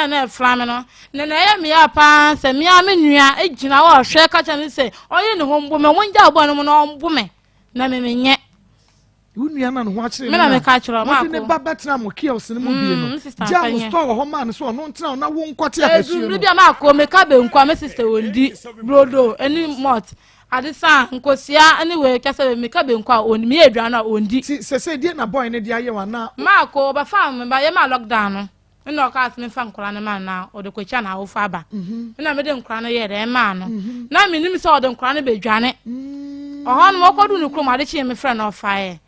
Na ɛfra me no, na na ɛyɛ me ya paa sɛ me ara me nua gyina hɔ ɔhwɛ ka kyerɛ me sɛ ɔyɛ ne ho mbo me, ɔmo ngya ɔbɔ no mu na ɔmbo me na me menyɛ. Wo nua na ne ho akyere Me na meka kyerɛ ɔmo Wɔde ne ako. ba bɛtena mo kiosk no mu bie no. Me sister Gyaa mo mpanyin. store wɔ hɔ maa no sɛ ɔno ntena hɔ na wo nkɔte Edu ahasuo mmere no. bi a maako meka banku a me sister ondi, brodo ne malt, ade sa nkosua ne wei kyɛ sɛ meka banku a ondi, meyɛ aduane a ondi. Ti sɛsɛ deɛ na boy no de ayɛ wo anaa? Maako ɔbɛfaa me ba yɛmaa lockdown no. Nna ɔkaa sɛ memfa nkwadaa no ma no na ɔde kɔkyia n'awofo aba. Mhm. Nna mede nkwadaa no yɛɛ dɛ maa no. Mhm. Na menim sɛ ɔde nkwadaa no bɛdwane. Mm. Ɔhɔ no wɔkɔdu no kurom ade kyee mefrɛ no ɔfaeɛ.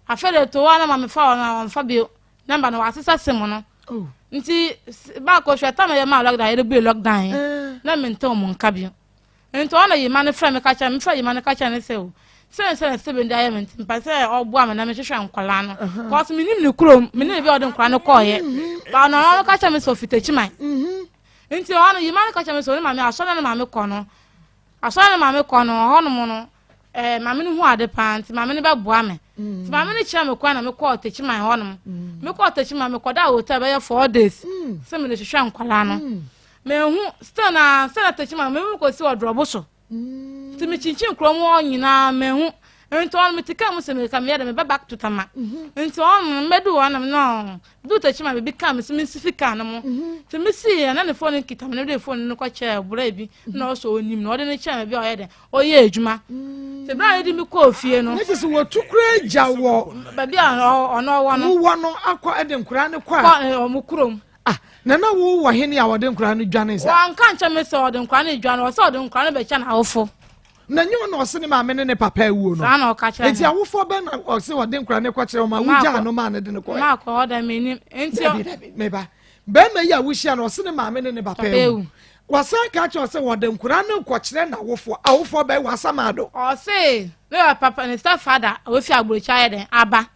Afei de to hɔ na ma mefa hɔ na ɔmfa bio. Namba no wɔasesa sim no. Oh. Nti baako hwɛ tam yɛ maa lockdown yɛde bue lockdown yi. Eh. Na mente wɔn nka bio. Nti ɔno Yima no frɛ me ka kyerɛ me frɛ Yima no ka kyerɛ no sɛ o sɛ sɛ na Steven de ayɛ me nti mpɛ sɛ ɔboa me na mehwehwɛ nkwadaa no mhm. cause menim ne kurom menim ebi a ɔde nkwadaa no kɔɔyɛ mhm. ba ɔno ɔno ka kyerɛ me sɛ ɔfita kyiman mhm. nti ɔno Yima no ka kyerɛ me sɛ ɔne maame asɔre ne maame kɔ no asɔre ne maame kɔ no ɔhɔnom no ɛɛ maame no hu ade paa nti maame no bɛboa me nti maame no kyerɛ me kwan na mekɔɔ Techiman hɔnom mekɔɔ Techiman mekɔdaa hotel bɛyɛ 4 days sɛ mede hwehwɛ nkwadaa no. Mehu still na sɛ na Techiman mehu kɔsi wɔ drɔbo so nti mekyinkyin kurom hɔ nyinaa mehu nti ɔno mete kaa mu sɛ meka meyɛ dɛ meba back to Tama mhm. nti ɔno mɛdu hɔ nom no du Techiman biribi kaa me so mensi fi kaa no mu mhm. nti mesii na ne fone nkita me no de fone no kɔkyɛɛ bora bi mhm. na ɔsɔ onim na ɔde no kyɛɛ me bi a ɔyɛ dɛ ɔyɛ adwuma nti berɛ a yɛde me kɔɔ fie no ne kyɛ sɛ wɔtu kura gya wɔ baabi a ɔno ɔwɔ no wowɔ no akɔ ɛde nkora no kɔ a kɔ ɔmo kurom. Ah, na na wo wɔ hene a wɔde nkwadaa no dwane sa? Wɔnka nkyɛn me sɛ ɔde nkwadaa no dwane, ɔsɛ ɔde nkwadaa no bɛkyɛ n'awofo. Na nyɛ ɔna ɔse ne maame ne ne papa awuo no. Saa na ɔka kyerɛ me. Nti awofoɔ bɛn na ɔse ɔde nkwadaa no kɔkyerɛ wɔn a wogyaa no maa no de no kɔɛ? Maakɔ hɔ da menim. Nti Dabi dabi meba. Bɛrima yi a wohyia no ɔse ne maame ne ne papa awu. Wasan ka kyerɛ sɛ wɔde nkwadaa no kɔkyerɛ n'awofoɔ. Awofoɔ bɛn wɔ asamado? Ɔse ne papa ne step father a wafi aburokyi ayɛ dɛn aba.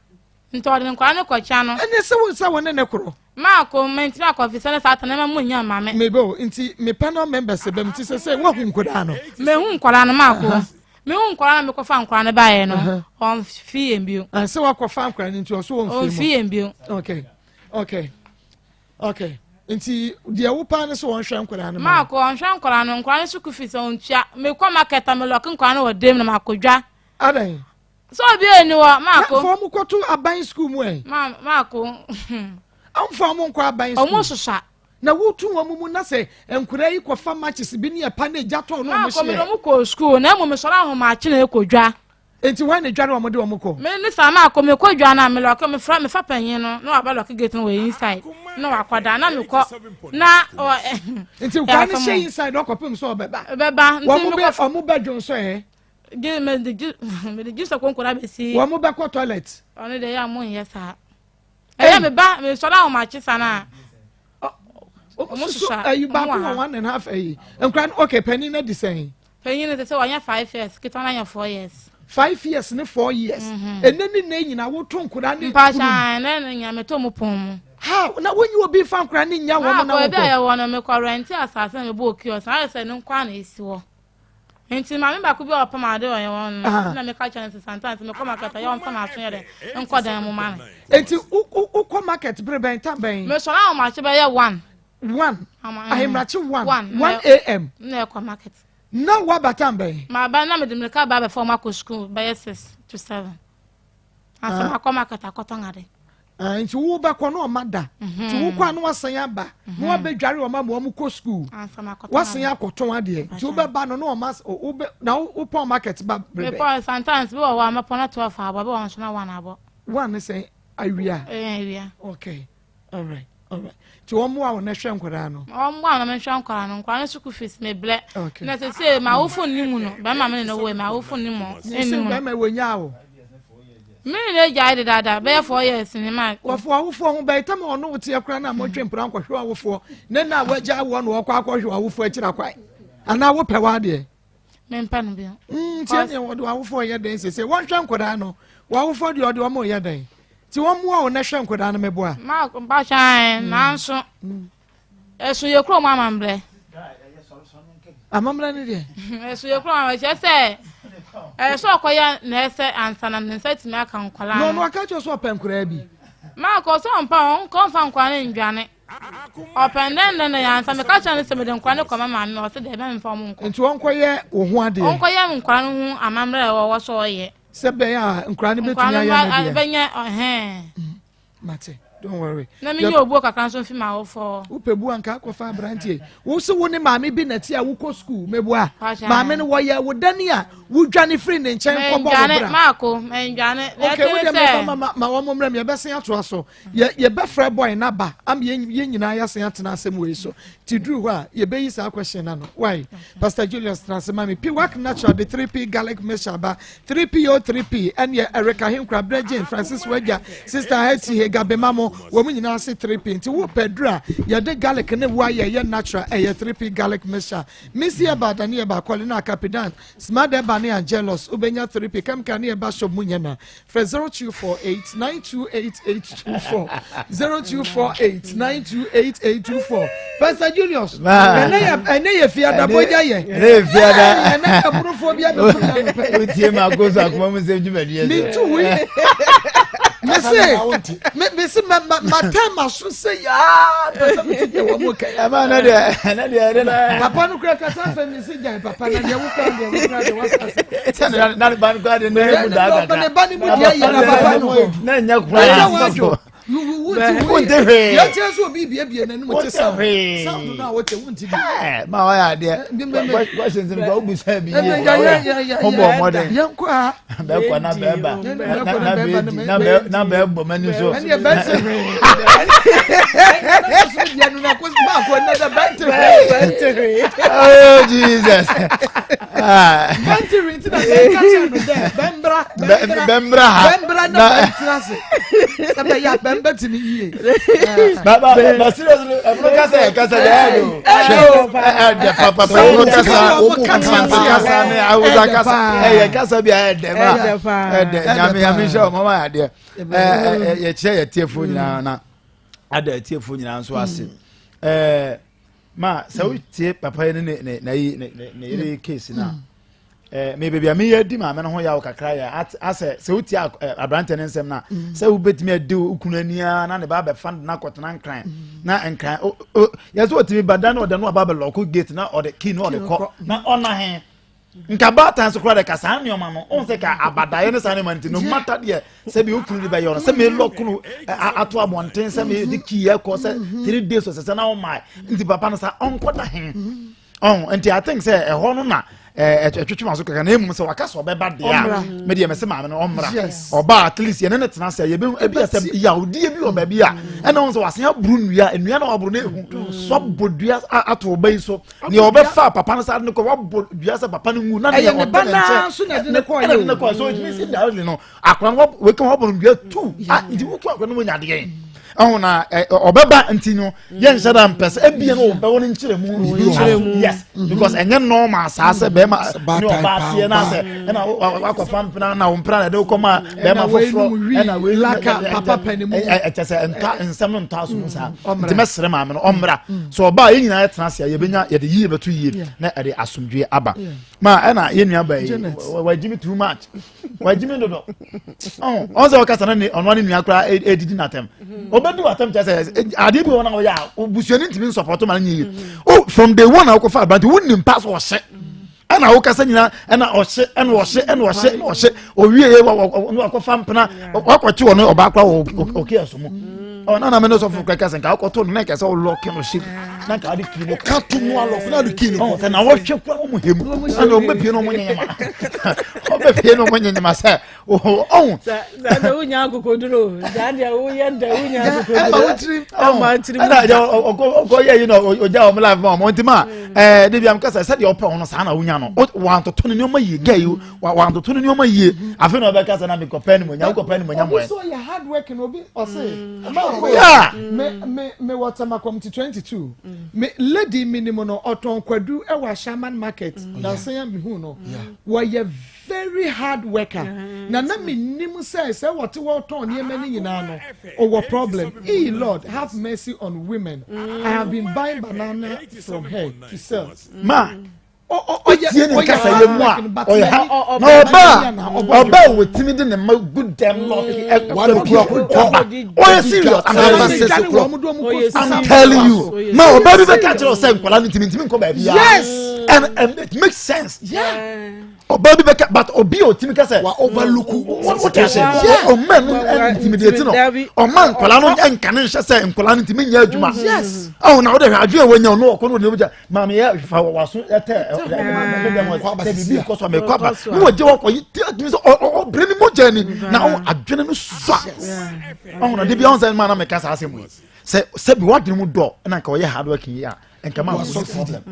Nti ɔde nkwadaa no kɔkyea no. Ɛne sɛ wo nsa wɔ ne ne korɔ. Maako, mantumi akɔ efisɛ ne saa nneɛma mu nnya mma me. Mebe o, nti me panel members bɛm nti sɛ sɛ woahu nkwadaa no. Mehu nkwadaa no maako. Mehu nkwadaa no mekɔfa nkwadaa no baeɛ no, ɔmfi yɛn bio. Sɛ wakɔfa nkwadaa no nti ɔso ɔmfi mu. Ɔmfi yɛn bio. Okay, okay, okay. Nti deɛ wo paa ne sɛ wɔnhwɛ nkwadaa no. Maako, ɔnhwɛ nkwadaa no, nkwadaa no sukuu fees ɔntua. Mekɔ market a melɔke nkwadaa no wɔ dam na makɔ dwa. Adɛn? Sɛ obi eni hɔ, maako. Na fa wɔn kɔto aban sukuu mu ɛ. Ma maako. Amfa wɔn nkɔ aban sukuu. Wɔn sosa. Na wotu wɔn mu na sɛ nkwadaa yi kɔfa matches bi ne ɛpa ne egya tɔn na wɔn hyɛ. Maako mi de wɔn kɔ sukuu na emu mi sɔrɔ ahomakye na ekɔ dwa. Nti wɔn na edwa na wɔn de wɔn kɔ. Me ne saa maako mi kɔ dwa na mi lɔki mi fra mi fa panyin no na waba lɔki gate no wɔ inside na wakɔ da na mi kɔ na ɔ. Nti nkwadaa no hyɛ inside ɔkɔpem sɛ ɔbɛba. Ɔbɛba nti mi kɔ. Wɔn bɛ dwon so ɛ. Gye mede gye mede gye sɛ konko na bɛsi. Wɔn mo bɛkɔ toilet. Ɔno deɛ yɛ a mo nyɛ saa. Ɛyɛ me ba me sɔrɔ ahomakye sa na. Ɔmo soso ayi baako wɔ 1.5 ayi nkura no okay panyin na di sɛn. Panyin no sɛ sɛ wɔnyɛ 5 years ketewa na yɛ 4 years. 5 years ne 4 years. Ɛnɛ ne nɛ nyinaa woto nkura ne. Mpakyɛ ɛnɛ ne nyinaa meto mo pɔn mu. Ha na wonyi obi nfa nkura ne nya wɔn na wɔkɔ. Ebi a yɛwɔ no mekɔ rɛnti asase na mebɔ kiosk ayɛ sɛ ne nkwa na esi hɔ. Nti maame baako bi a ɔpam ade wɔ yɛn hɔ no, na meka kyerɛ no sɛ sometimes mekɔ market a yɛ ɔmfa m'aso yɛ dɛ nkɔ dan mu ma me. Nti wokɔ market bere bɛn ta bɛn? Mesɔre ahomakye bɛyɛ 1. 1 ahemrakye 1 1 am. Na ɛkɔ market. Na woaba tam bɛn? Maba na mede mmirika ba abɛfa wɔn akɔ school bɛyɛ 6 to 7. Ansa makɔ market akɔtɔn ade. Nti wo bɛkɔ na ɔma da. Nti wo kɔ a na wasan aba na wabɛdware ɔma ma wɔn kɔ school. Wasan akɔtɔn adeɛ. Nti wobɛba no na ɔma wobɛ na wopɔn market ba bere bɛn? Mepɔn sometimes bi wɔ hɔ a mɛpɔn na 12 abɔ bi wɔ hɔ nso na 1 abɔ. 1 ne sɛn awia? Ɛyɛ awia. Okay. Alright. Alright. Nti wɔn mmoa wo na hwɛ nkwadaa no. Wɔn mmoa na mehwɛ nkwadaa no. Nkwadaa no sukuu fees me blɛ. Okay. Na sese ma awofo nni mu no. Bɛrima me ne no wɔ ma awofo nni mu. Sese bɛrima wɔ nya o. Me ne no gyae dedaada bɛyɛ 4 years ne ma. Wɔfo awofoɔ ho bɛyɛ tam ɔno wo teɛ koraa na motwe mpira nkɔhwɛ awofoɔ ne na wagya awoɔ na wɔkɔ akɔhwɛ awofoɔ akyira kwan anaa wopɛ w'adeɛ. Mempɛ no bio. Nti ɛneɛ wɔde w'awofoɔ yɛ dɛn sese wɔnhwɛ nkwadaa no w'awofoɔ deɛ ɔde wɔn yɛ dɛn nti wɔn mmoa wo na hwɛ nkwadaa no mɛboa. Ma mpakyɛn nanso ɛso yɛ kurom amammerɛ. Amammerɛ ne deɛ. Ɛso yɛ kurom amammerɛ kyerɛ sɛ ɛsɛ ɔkɔyɛ na ɛsɛ ansa na ne nsa tumi aka nkwadaa no. Na ɔno aka kyerɛ sɛ ɔpɛ nkwadaa bi. Maakɔ sɛ ɔmpa ɔnkɔ mfa nkwadaa no ndwane. Ɔpɛn dɛn dɛn na yɛansa meka kyerɛ no sɛ mede nkora no kɔma maame ɔse dɛ ɛbɛ mfa ɔmo nkɔ. Nti ɔnkɔyɛ wo ho adeɛ. Ɔnkɔyɛ nkora no ho amammerɛ a ɛwɔ sɛ ɔyɛ. Sɛ bɛyɛ a nkora no bɛtumi ayɛ no deɛ. Bɛnyɛ ɔhɛn. Mate, don't worry. Na menyɛ obuo kakra nso mfi m'awofoɔ. Wopɛ bu anka akɔfa aberanteɛ. Wo se wo ne maame bi na ti a wokɔ sukuu meboa. Maame no wɔyɛ wo dani a wodwane firi ne nkyɛn kɔbɔ wo bra. Maako, mendwane. Okay, wo deɛ meba ma ma wɔn mmerɛ mi yɛbɛsen atoa so. Yɛ yɛbɛfrɛ boy n'aba ama yɛn yɛn nyinaa yɛasen atena asɛm wei so. Ti duru hɔ a yɛbɛyi saa question na no. Why? Pastor Julius tena ase ma me. Piwak natural de 3P garlic mixture ba. 3P o 3P ɛneɛ Erica Henkura, Brɛ Jane, Francis Wagya, Sister Hetty Hega Bemamo, wɔn nyinaa se 3P. Nti wo pɛ duru a yɛde garlic ne wo ayɛ ɛyɛ natural ɛyɛ 3P garlic mixture. Missy Eba, Dani Eba, Colina Kapidan, Smart Eba ne Angelos wobɛnya 3P chemical ne ɛba shop mu nyɛ na. Frɛ 0248 928824 0248 928824. Pastor Julius, ɛnɛ yɛ ɛnɛ yɛ fiada bɔgya yɛ. Ɛnɛ yɛ fiada. Ɛnɛ ɛburufoɔ bi abɛku mi anɔpɛ. O tie ma ko so akoma mu nsɛm dwumadie so. Mi ntu hui. Mese mese ma ma ma tɛn ma so sɛ yaa pɛsɛ mi ti deɛ wɔn mu kɛ. Ɛma ɛnɛ deɛ ɛnɛ deɛ ɛdɛ na. Papa no kura kasa fɛ mi si gyan papa na deɛ wukura deɛ wukura deɛ wasa se. Sɛ na ne ba no kura de ne mu daa kakra. Ne ba ne mu deɛ yɛ na papa no. Na nyɛ kura. Ɛnyɛ wadwo. Wonte hwee. Yɛ kyerɛ sɛ obi biebie n'anim te sound. Sound no a wote wonte bi. Ma wayɛ adeɛ. Questions no kɔ wobusa bi yie. Wobɔ mmɔden. Yɛnkɔ a. Bɛkɔ na bɛɛba. Na bɛɛdi na bɛɛbɔ m'ani so. Ɛne bɛnte hwee. Bɛnte hwee. Oh Jesus. Bɛnte hwee nti na bɛnka kyerɛ no dɛ bɛmbra bɛmbra ha. Bɛmbra na bɛntena ase. Sɛ bɛyɛ a bɛmbɛ te ne yie. Ba ba ba seriously ɛfunu kasa yɛ kasa deɛ ɛyɛ do. Ɛdɛ papa ɛfunu kasa Asante kasa ne Awusa kasa ɛyɛ kasa bi a ɛdɛ ma ɛdɛ nyame nyame nhyɛ ɔmo ma yɛ adeɛ ɛɛ yɛkyerɛ yɛ tiefo nyinaa na ada atiefo nyinaa nso ase ɛɛ ma sɛ wotie papa yi ne ne ne ne ne yere case na. Eh, me baabi a meyɛ di maame no ho yaw kakra yɛ asɛ sɛ wotie aberantɛ no nsɛm no a mm. sɛ wobɛtumi adi wo kunu ani a na ne ba bɛfa no akɔtena nkran mm. na nkran yɛ sɛ ɔtumi ba da na ɔda no aba bɛlɔko gate na ɔde key na ɔde kɔ na ɔna he nka baatan so koraa de ka saa nneɛma no ɔn sɛ ka abadaeɛ ne saa nneɛma no nti no mata deɛ sɛ bi okunu de bɛyɛ ɔno sɛ melɔko no ato abɔnten sɛ mede key ɛkɔ sɛ mm-hmm. 3 days ɔsɛ sɛ na ɔma nti papa no sa ɔnkɔda he mm-hmm. Ɔn nti I think sɛ ɛhɔ no na ɛtwetwe ma so kɛkɛ na emu sɛ waka sɛ ɔbɛba deɛ a me deɛ mɛsɛ maame no ɔmmra ɔba at least yɛne ne tena sɛ yɛbɛ ebi sɛ yawdeɛ bi wɔ baabi a ɛna wɔn sɛ wasen aburu nnua nnua na waboro na ehu so abɔ dua ato ɔba yi so nea ɔbɛfa papa no sa ne kɔ wabɔ dua sɛ papa no nwu na nea ɔda ne nkyɛn ɛna ne ba ɛna ne kɔɔ so it means indirectly no akora no weka wabɔ no dua tu nti wokɔ akora no wɔ nyadeɛ ɛho na ɔbɛba nti no yɛn nhyɛ da mpɛ sɛ ebien no ɔbɛwɔ ne nkyerɛ mu yes mm-hmm. because ɛnyɛ normal saa sɛ bɛrima ne ɔbaa teɛ na sɛ ɛna wakɔfa mpena na mpena na ɛde kɔ ma bɛrima foforɔ ɛna wei laka papa pɛni mu ɛkyɛ sɛ nta nsɛm no nta so mu saa mm. nti mɛsrɛ maame no ɔmmra mm. so ɔbaa yɛn nyinaa yɛtena ase a yɛbɛnya yɛde yie bɛto yie na ɛde asomdwe aba ma ɛna yɛn nua ba yi wagye mi too much wagye mi dodo ɔn sɛ ɔkasa na ɔno ne nua koraa edidi n'atɛm ɔbɛdi w'atɛm kyɛ sɛ adeɛ bi wɔ na ɔyɛ a obusuani ntumi nsɔpɔtɔ ma ne nyɛ yie o from day one a wokɔfa aberante wonim pa so ɔhyɛ ɛna wokasa nyinaa ɛna ɔhye ɛna ɔhye ɛna ɔhye ɛna ɔhye owie yɛ wa wakɔfa mpena wakɔkye wɔ no ɔbaa koraa wɔ ɔkè ɛso mu ɔ nana mi ne sɔfo kɛkɛ sɛ nka akɔtɔ no na nka sɛ ɔlɔke no hyɛ mu na nka ade kii no ka to mu alɔke na ade kii no kɔ sɛ na wɔhwɛ kura wɔn hɛ mu ɛna wɔn bɛ pie na wɔn nyɛnyɛma wɔn bɛ pie na wɔn nyɛnyɛma sɛ ɔhun. sɛ sɛ wonya akokoduro saa deɛ woyɛ dɛ wonya akokoduro ɛma wotiri ɛma wotiri ɛna ɛgya ɔkɔ ɔkɔ yɛ yi na ɔgya wɔn life ma wɔn nti ma ɛɛ de bi am kasa sɛdeɛ ɔpɛ wɔn no saa na wonya no wantoto ne nneɛma yie gɛ yi wantoto ne nneɛma yie afei na ɔbɛka sɛ na mi kɔ pɛ ne mo nya wokɔ pɛ ne mo nya mo ɛ. obi so yɛ hard work na obi ɔse ɔma ɔkɔ me me me wɔ Tema committee 22 me lady mi ni mu no ɔtɔn kwadu ɛwɔ Ashaman market nansan ya mi hu no wɔyɛ very hard worker na na mi nim sɛ sɛ wɔte hɔ tɔn nneɛma ne nyinaa no ɔwɔ problem ee Lord have mercy on women I have been buying banana from her to sell. Ma. Wotie ne nkasa yɛ mu a ɔyɛ ha na ɔbaa ɔbaa a wɔtumi de ne mma gu dɛm na ɔkɔ ɔyɛ serious. I'm telling you, I'm telling you, ma ɔbaa bi bɛka kyerɛ sɛ nkwadaa no ntumi ntumi nkɔ baabi ya. Yes, and it makes sense. Ɔbaa bi bɛka, but obi a otimi ka sɛ wa overlook. Wote ase, ɔma no intimidate no, ɔma nkwadaa no nkane nhyɛ sɛ nkwadaa no ntumi nyɛ adwuma. Ɔwɔ na ɔde hwɛ adwene a wɔnya ɔno ɔkɔ no ɔde ne maame yɛ fa waso ɛtɛ ɛdɛm sɛ biribi kɔ so a mɛkɔ aba ne wɔgye wɔkɔ yi ti atumi sɛ ɔbrɛ ne mogya ni na ɔwɔ adwene no sua. Ɔwɔ na de bi ɔwɔ sɛ maa na mɛka saa asɛm yi sɛ sɛbi wadwene mu dɔ ɛna nka ɔyɛ hard working yi a nka maa wɔn problem,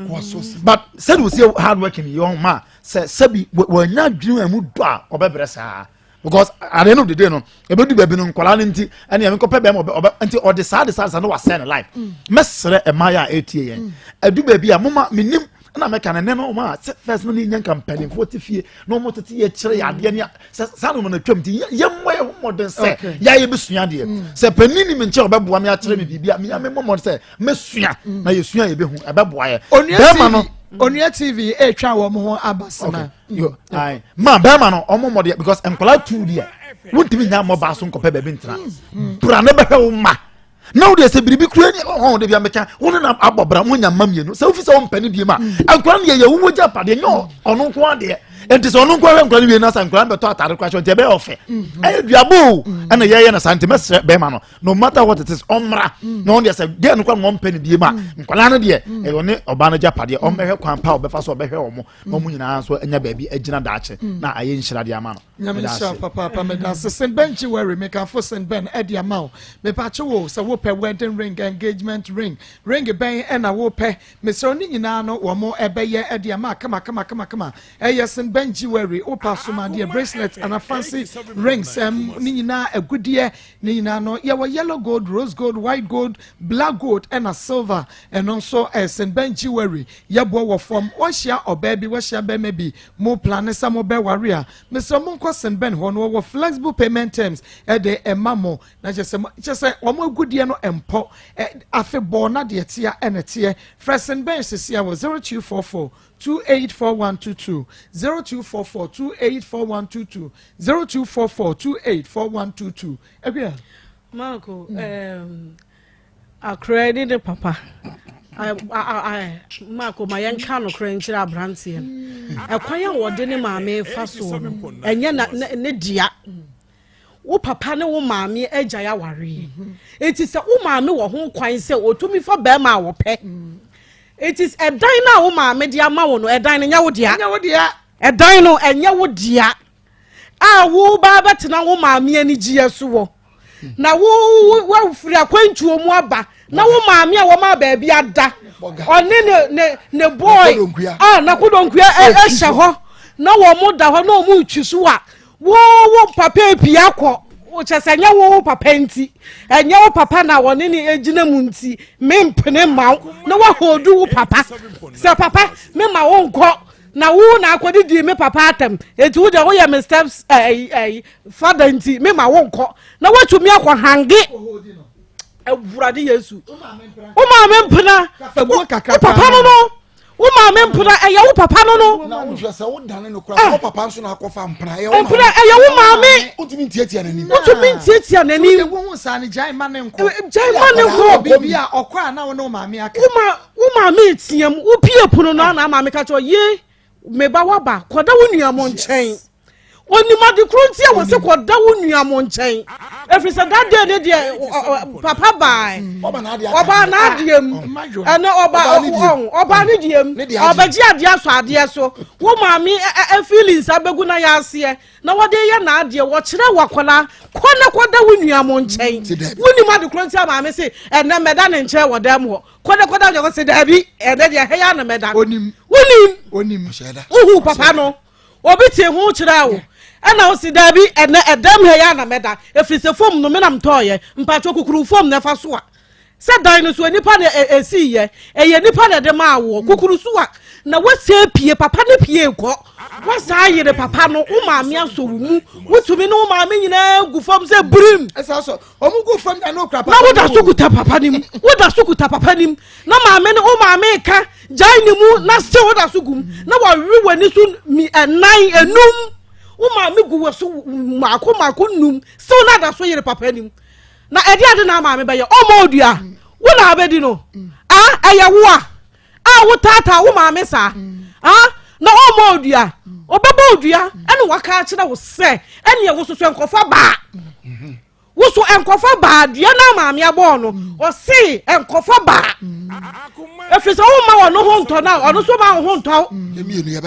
but sɛbi osi hard working yi ɔwɔ maa sɛ sɛbi wɔnya adwene mu dɔ a ɔbɛbrɛ saa, because at the end of the day no, ebedu baabi no, nkwadaa no nti ɛne ɛmi nkɔpɛ bɛrima ɔbɛ ɔbɛ nti ɔde saa de saa de saa no wasɛn ne life. Mɛsrɛ mmaa a etie yɛn, ɛdu baabi a moma minim ɛna mɛka ne nne no ɔmo a sɛ first no ne nya nka mpanimfoɔ te fie na ɔmo tete yɛ kyerɛ yɛ adeɛ ne sɛ saa no mo na twam nti yɛ mmɔ yɛ ho mmɔden sɛ yɛ ayɛ bɛsua adeɛ sɛ panin ni mi nkyɛn ɔbɛboa mi akyerɛ mi biribi a mi ame mmɔ mmɔden sɛ mɛsua na yɛsua yɛ bɛhu ɛbɛboa yɛ. Bɛrima no Onua TV etwa wɔn ho aba sema. Yo, ayi ma bɛrima no ɔmo mmɔden because nkɔla tu deɛ wontumi nya mmɔ baa so nkɔpɛ baabi ntena bra ne bɛhwɛ wo ma na wo deɛ sɛ biribi kura ni ɔhɔn de bi ameka wo ne na abɔ bra mo nya mma mmienu sɛ wofi sɛ wompɛ ne bie ma nkɔla no yɛ yɛ wowɔ gya padeɛ nyɛ ɔno nko adeɛ. Nti sɛ ɔno nko ahwɛ nkɔla no wie na sɛ nkɔla no bɛtɔ atade kora kyɛ nti ɛbɛyɛ ɔfɛ ɛyɛ duabo o ɛna yɛyɛ no saa. Nti mɛsrɛ bɛrima no, no matter what it is, ɔmmra na ɔno deɛ sɛ gɛɛ no kora na ɔmpɛ ne bie ma nkɔla no deɛ ɛyɛ ɔne ɔbaa no gya padeɛ, ɔmmɛhwɛ kwan pa a ɔbɛfa so ɔbɛhwɛ wɔn na ɔmo nyinaa nso anya baabi agyina daakye na ayɛ nhyira de ama no. Nyame nhyira papaapa. Meda ase. St Ben Jewelry, mekamfo St Ben ɛde ama wo. Mepakye wo sɛ wopɛ wedding ring, engagement ring, ring bɛn ɛna wopɛ, mesrɛ wo, ne nyinaa no wɔ mo ɛbɛyɛ ɛde ama kama kama kama kama. Ɛyɛ St Ben Jewelry. Wopɛ asomadeɛ, bracelet ana fancy rings, ne nyinaa agudeɛ ne nyinaa no, yɛwɔ yellow gold, rose gold, white gold, black gold ɛna silver. Ɛno nso ɛyɛ St Ben Jewelry. Yɛboɔ wɔ fam. Wɔahyia ɔbaa bi, wɔahyia bɛrima bi, mo plan sɛ mo bɛware a, mesrɛ mo nkɔ St Ben hɔ no, wɔwɔ flexible payment terms ɛde ɛma mo na kyerɛ sɛ wɔn agudeɛ no mpɔ ɛ afe bɔɔ na deɛ tea ɛna teɛ. Frɛ St Ben sisi a wɔ 0244 284122, 0244 284122, 0244 284122. Ɛhwɛ. Marco, akora ne ne papa, Marco, ma yɛnka nokorɛ nkyerɛ aberanteɛ no. Ɛkwan a wɔde ne maame fa soɔ no, ɛnyɛ na ne dea. Wo papa ne wo maame agya yɛ awareɛ, eti sɛ wo maame wɔ ho kwan sɛ otumi fa bɛrima a wɔpɛ. Eti ɛdan no a wo maame de ama wo no, ɛdan no nyɛ wo dea. Ɛnyɛ wo dea. Ɛdan no ɛnyɛ wo dea a wo ba bɛtena wo maame anigyeɛ so wɔ na wo wafiri akwantuo mu aba na wo maame a wɔma baabi ada, ɔne ne boy a nakodonkua ɛhyɛ hɔ na wɔn mo da hɔ na wɔn retwi so a wo papa epia kɔ kyɛ sɛ ɛnyɛ wo papa nti, ɛnyɛ wo papa na wɔne ne egyina mu nti mempene ma wo na wahoodu wo papa sɛ papa mema wo nkɔ na wo na akɔdidi me papa atam, eti wo deɛ woyɛ me step ɛyi ɛyi father nti mema wo nkɔ na woatumi akɔ hange. Awurade Yesu, wo maame mpena wo papa no, wo maame mpena ɛyɛ wo papa no. Na wohwɛ sɛ wodane no kora, wo papa nso na akɔfa mpena, ɛyɛ wo mpena, ɛyɛ wo maame. Wotumi ntiatia n'anim. Wotumi ntiatia n'anim. Wohu saa no, gyae ma ne nkɔ. Gyae ma ne nkɔ. Biribi a ɔkɔ a na wo ne wo maame aka. Wo maame team wo pie pono no ana maame ka kyerɛ ye meba waba kɔda wo nua mo nkyɛn. Onim ade koro nti a wɔsɛ kɔda wo nua mo nkyɛn, ɛfiri sɛ that day ne deɛ papa baa ɔbaa n'adeɛ mu, ɛnɛ ɔba ɔbaa ne deɛ mu, ɔbɛgye adeɛ asɔ adeɛ so. Wo maame ɛ feelings abɛgu na yɛ aseɛ na wɔde yɛ n'adeɛ wɔkyerɛ wakɔla kɔ na kɔda wo nua mo nkyɛn. Wonim ade koro nti a maame se ɛnɛ mɛda ne nkyɛn wɔ dɛm hɔ, kɔda kɔda nyɛ kɔ sɛ daabi, ɛnɛ deɛ ɛhɛ yɛ ana mɛda. Onim. Wonim. Onim. Wohu papa no obi te ho kyerɛ wo ɛna wo si daabi, ɛnɛ ɛdɛm ha yɛ ana mɛda, ɛfiri sɛ fam no menam tɔɔyɛ mpatwɔ kukuru fam na ɛfa so a sɛ dan no so nipa na ɛsi yɛ ɛyɛ nipa na ɛde maa woɔ kukuru so a na wɔsie pie papa ne pie kɔ. Woasan ayere papa no, wo maame asɔ wo mu. Wotumi ne wo maame nyinaa gu fam sɛ birim. Ɛsɛ sɛ wɔn gu fam na n'okura papa. Na woda so kuta papa no mu. Woda so kuta papa no mu. Na maame ne wo maame ka gyae ne mu na se woda so gu mu. Na wɔwe w'ani so mi ɛnan enum. Wo maame gu wɔ so mako mako num. Sew na da so yere papa no mu. Na ɛde ade na maame bɛyɛ ɔmɔ odua. Wo na abɛdi no. Ah, ɛyɛ wo a. a wotaataa wo maame saa ah na ɔmmɔ odua ɔbɛbɔ odua ɛna waka akyerɛ wo sɛ ɛneɛ wo soso nkɔfa baa wo so nkɔfa baa dua na maame abɔɔ no ɔse nkɔfa baa ɛfiri sɛ woma ɔno ho ntɔ no a ɔno so ma wo ho ntɔ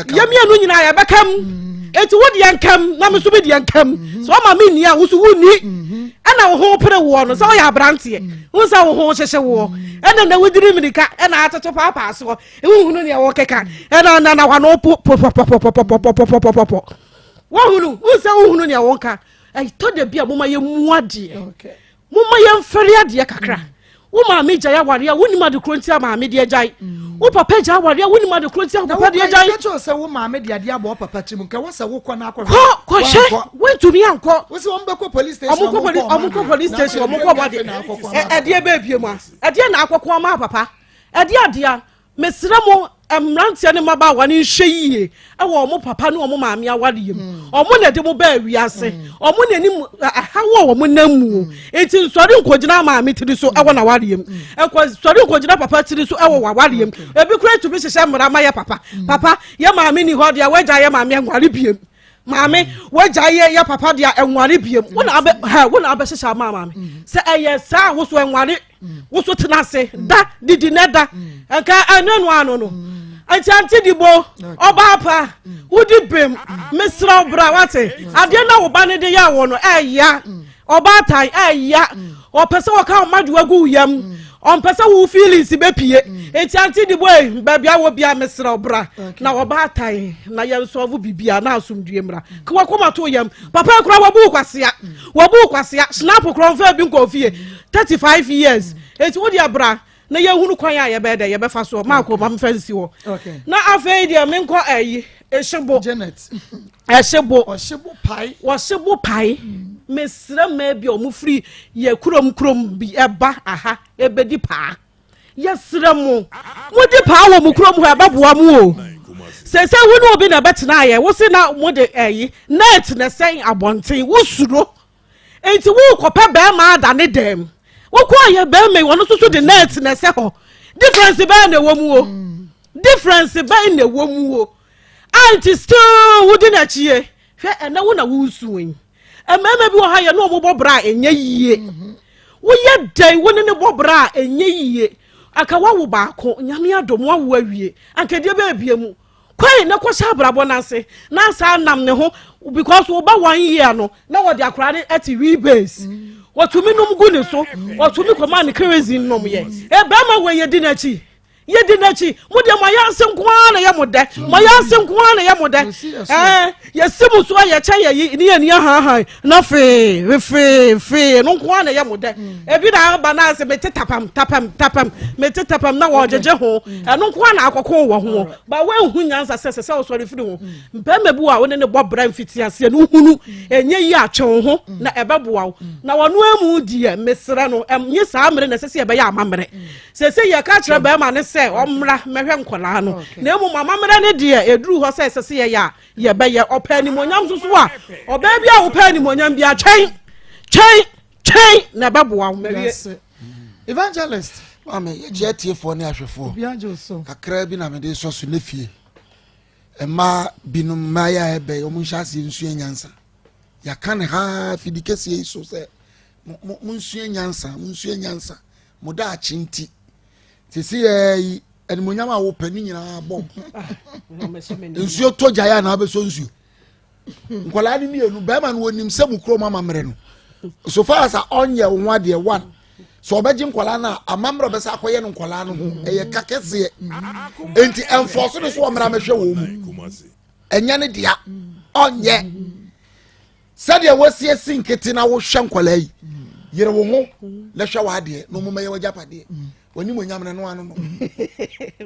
yɛ mmienu nyinaa yɛbɛka mu eti wo deɛ nkam na me nso me deɛ nkam sɛ ɔma me nni a wo so wonni ɛna wo ho pere woɔ no sɛ woyɛ aberanteɛ wo sɛ wo ho hyehye woɔ ɛna na wodiri mmirika ɛna atoto paapaa soɔ wohunu nea wɔkeka ɛna na na wano pɔpɔpɔpɔpɔpɔpɔpɔpɔ wohunu wo sɛ wohunu nea wɔka ɛtɔ da bi a moma yɛmu adeɛ Momma yɛmfɛre adeɛ kakra. Wo maame gyae awareɛ a wonim ade korɔ nti a maame de agyae. Mm. Wo papa gyae awareɛ a wonim ade korɔ nti a papa de agyae. Na wo sɛ wo maame de adeɛ abɔ papa tirim nka wɔ sɛ wokɔ na akɔhwɛ. Kɔ kɔhwɛ wontumi ankɔ. Wosi wɔn bɛkɔ police station. Ɔmo kɔ police ɔmo kɔ police station ɔmo kɔ ɔmo adeɛ. Ɛdeɛ bɛɛ bie mu a ɛdeɛ na akɔkɔ ama papa ɛdeɛ adeɛ Mesrɛ mo mmeranteɛ ne mmabaawa no nhwɛ yie wɔ wɔn papa ne wɔn maame awareɛ mu. Hmm. Wɔn na ɛde mo baa wiase. Hmm. Wɔn na anim ɛhaw a wɔn nam mu. Hmm. Eti nsɔre nkɔgyina maame tiri so wɔ n'awareɛ mu. Nkɔ sɔre nkɔgyina papa tiri so wɔ w'awareɛ mu. Ebi kura tumi hyehyɛ mmara ma yɛ papa. Papa yɛ maame ni hɔ deɛ wagya yɛ maame nware biem. Maame wagya yɛ yɛ papa deɛ nware biem. Wo na abɛ hɛ wo na abɛhyehyɛ ama maame. Sɛ ɛyɛ saa woso nware. woso tena ase da didi na da nka ɛne no ano no nti ante di bo ɔbaa pa wodi bem mesrɛ wo bra wate adeɛ na wo ba no de yɛ wɔ no ɛya ɔbaatan ɛya ɔpɛ sɛ wɔka wo madwoa gu wo yam ɔmpɛ sɛ wo feelings bɛpie nti ante di bo ei baabi a wɔ bia mesrɛ wo bra na ɔbaatan na yɛnsɔvo bibia na asomdue mmra ka wakoma to yam papa kura wabu kwasea wabu kwasea snap kura ɔmfa bi nkɔ fie 35 years eti wo deɛ bra na yɛhunu kwan a yɛbɛyɛ dɛ yɛbɛfa soɔ maako ma mefa nsi hɔ na afei deɛ menkɔ ayi ehyebo ɛhyebo wɔhyebo pae mesrɛ mmaa bi a wɔn firi yɛ kurom kurom bi ɛba aha ɛbɛdi paa yɛsrɛ mo modi paa wɔ mo kurom hɔ ɛbɛboa mo o sɛsɛ wo ne obi na ɛbɛtena ayɛ wo se na mo de ɛyi net na ɛsɛn abɔnten wosuro Enti worekɔpɛ bɛrima ada ne dan mu. Wokɔɔyɛ bɛrima yi, ɔno nso so de net na ɛsɛ hɔ. Difference bɛn na ɛwɔ mu o? Difference bɛn na ɛwɔ mu o? A nti still wodi n'akyi ye. Hwɛ ɛnɛ wo na woresu yi. Mmarima bi wɔ ha yɛ ne wɔn bɔ bra a ɛnyɛ yie. Woyɛ dɛn wo ne ne bɔ bra a ɛnyɛ yie. Anka woawo baako, nyame adom woawo awie. Anka ɛdeɛ bɛyɛ bie mu. Kɔe na kɔhyɛ abrabɔ no ase na saa nam ne ho because wo ba one year no na wɔde akwaraa no ɛte wheel base mm. wɔtumi nom gu ne so wɔtumi kɔma ne kerosene nom yɛ ɛbɛrima wɔ yɛdi n'akyi yɛdi n'akyi mo deɛ mo ayɛ ase nko ara na yɛ mo dɛ mo ayɛ ase nko ara na yɛ mo dɛ ɛɛ yɛsi mo so a yɛkyɛ yɛ yi ne yɛ ni ahanhan na fee fee fee no nko ara na ɛyɛ mo dɛ mm. ebi na aba na ase mete tapam tapam tapam mete tapam na wɔgyegye ho mm. ɛno nko ara na akɔko wɔ ho ba wɔnhu nyansa sɛ sɛ sɛ wɔsɔre firi ho mm. mpɛrima bi wɔ a wɔne ne bɔ bra mfiti aseɛ no hunu ɛnyɛ yi atwe wo ho na ɛbɛboa wo na wɔn amu deɛ mesrɛ no ɛnye saa mmerɛ na ɛsɛ sɛ yɛbɛyɛ amammerɛ sɛ sɛ yɛka kyerɛ bɛrima ne sɛ ɔmmra mɛhwɛ nkɔlaa no na mmom amammerɛ ne deɛ ɛduru hɔ sɛ ɛsɛ sɛ yɛyɛ a yɛbɛyɛ ɔpɛ animuonyam nso so a ɔbaa bi a wopɛ animuonyam bi a twɛn twɛn twɛn na ɛbɛboa wo mawie. Evangelist. Maame yɛkyia atiefoɔ ne ahwɛfoɔ kakra bi na mede sɔ so ne fie mmaa binom mmaa yi a ɛbɛ wɔn nhyɛ aseɛ nsua nyansa yɛaka ne ha fidi kɛseɛ yi so sɛ mo mo nsua nyansa mo nsua nyansa mo daakye nti sisi yɛ yi animonyam a wopɛ ne nyinaa bɔ nsuo tɔ gyae a na abɛsɔ nsuo nkwadaa no mmienu bɛrima no wɔnim sɛ mu kurom amammerɛ no so far as ɔnyɛ wo ho adeɛ one sɛ ɔbɛgye nkwadaa no a amammerɛ ɔbɛsɛ akɔyɛ no nkwadaa no ho ɛyɛ ka kɛseɛ enti ɛmfɔso no so ɔmmra mɛhwɛ wɔ mu ɛnyɛ ne dea ɔnyɛ Sɛdeɛ woasiesie nkete na wohwɛ nkwadaa yi, yere wo ho na hwɛ w'adeɛ na ɔmo mɛyɛ w'agyapadeɛ. W'anim onyam no ano no.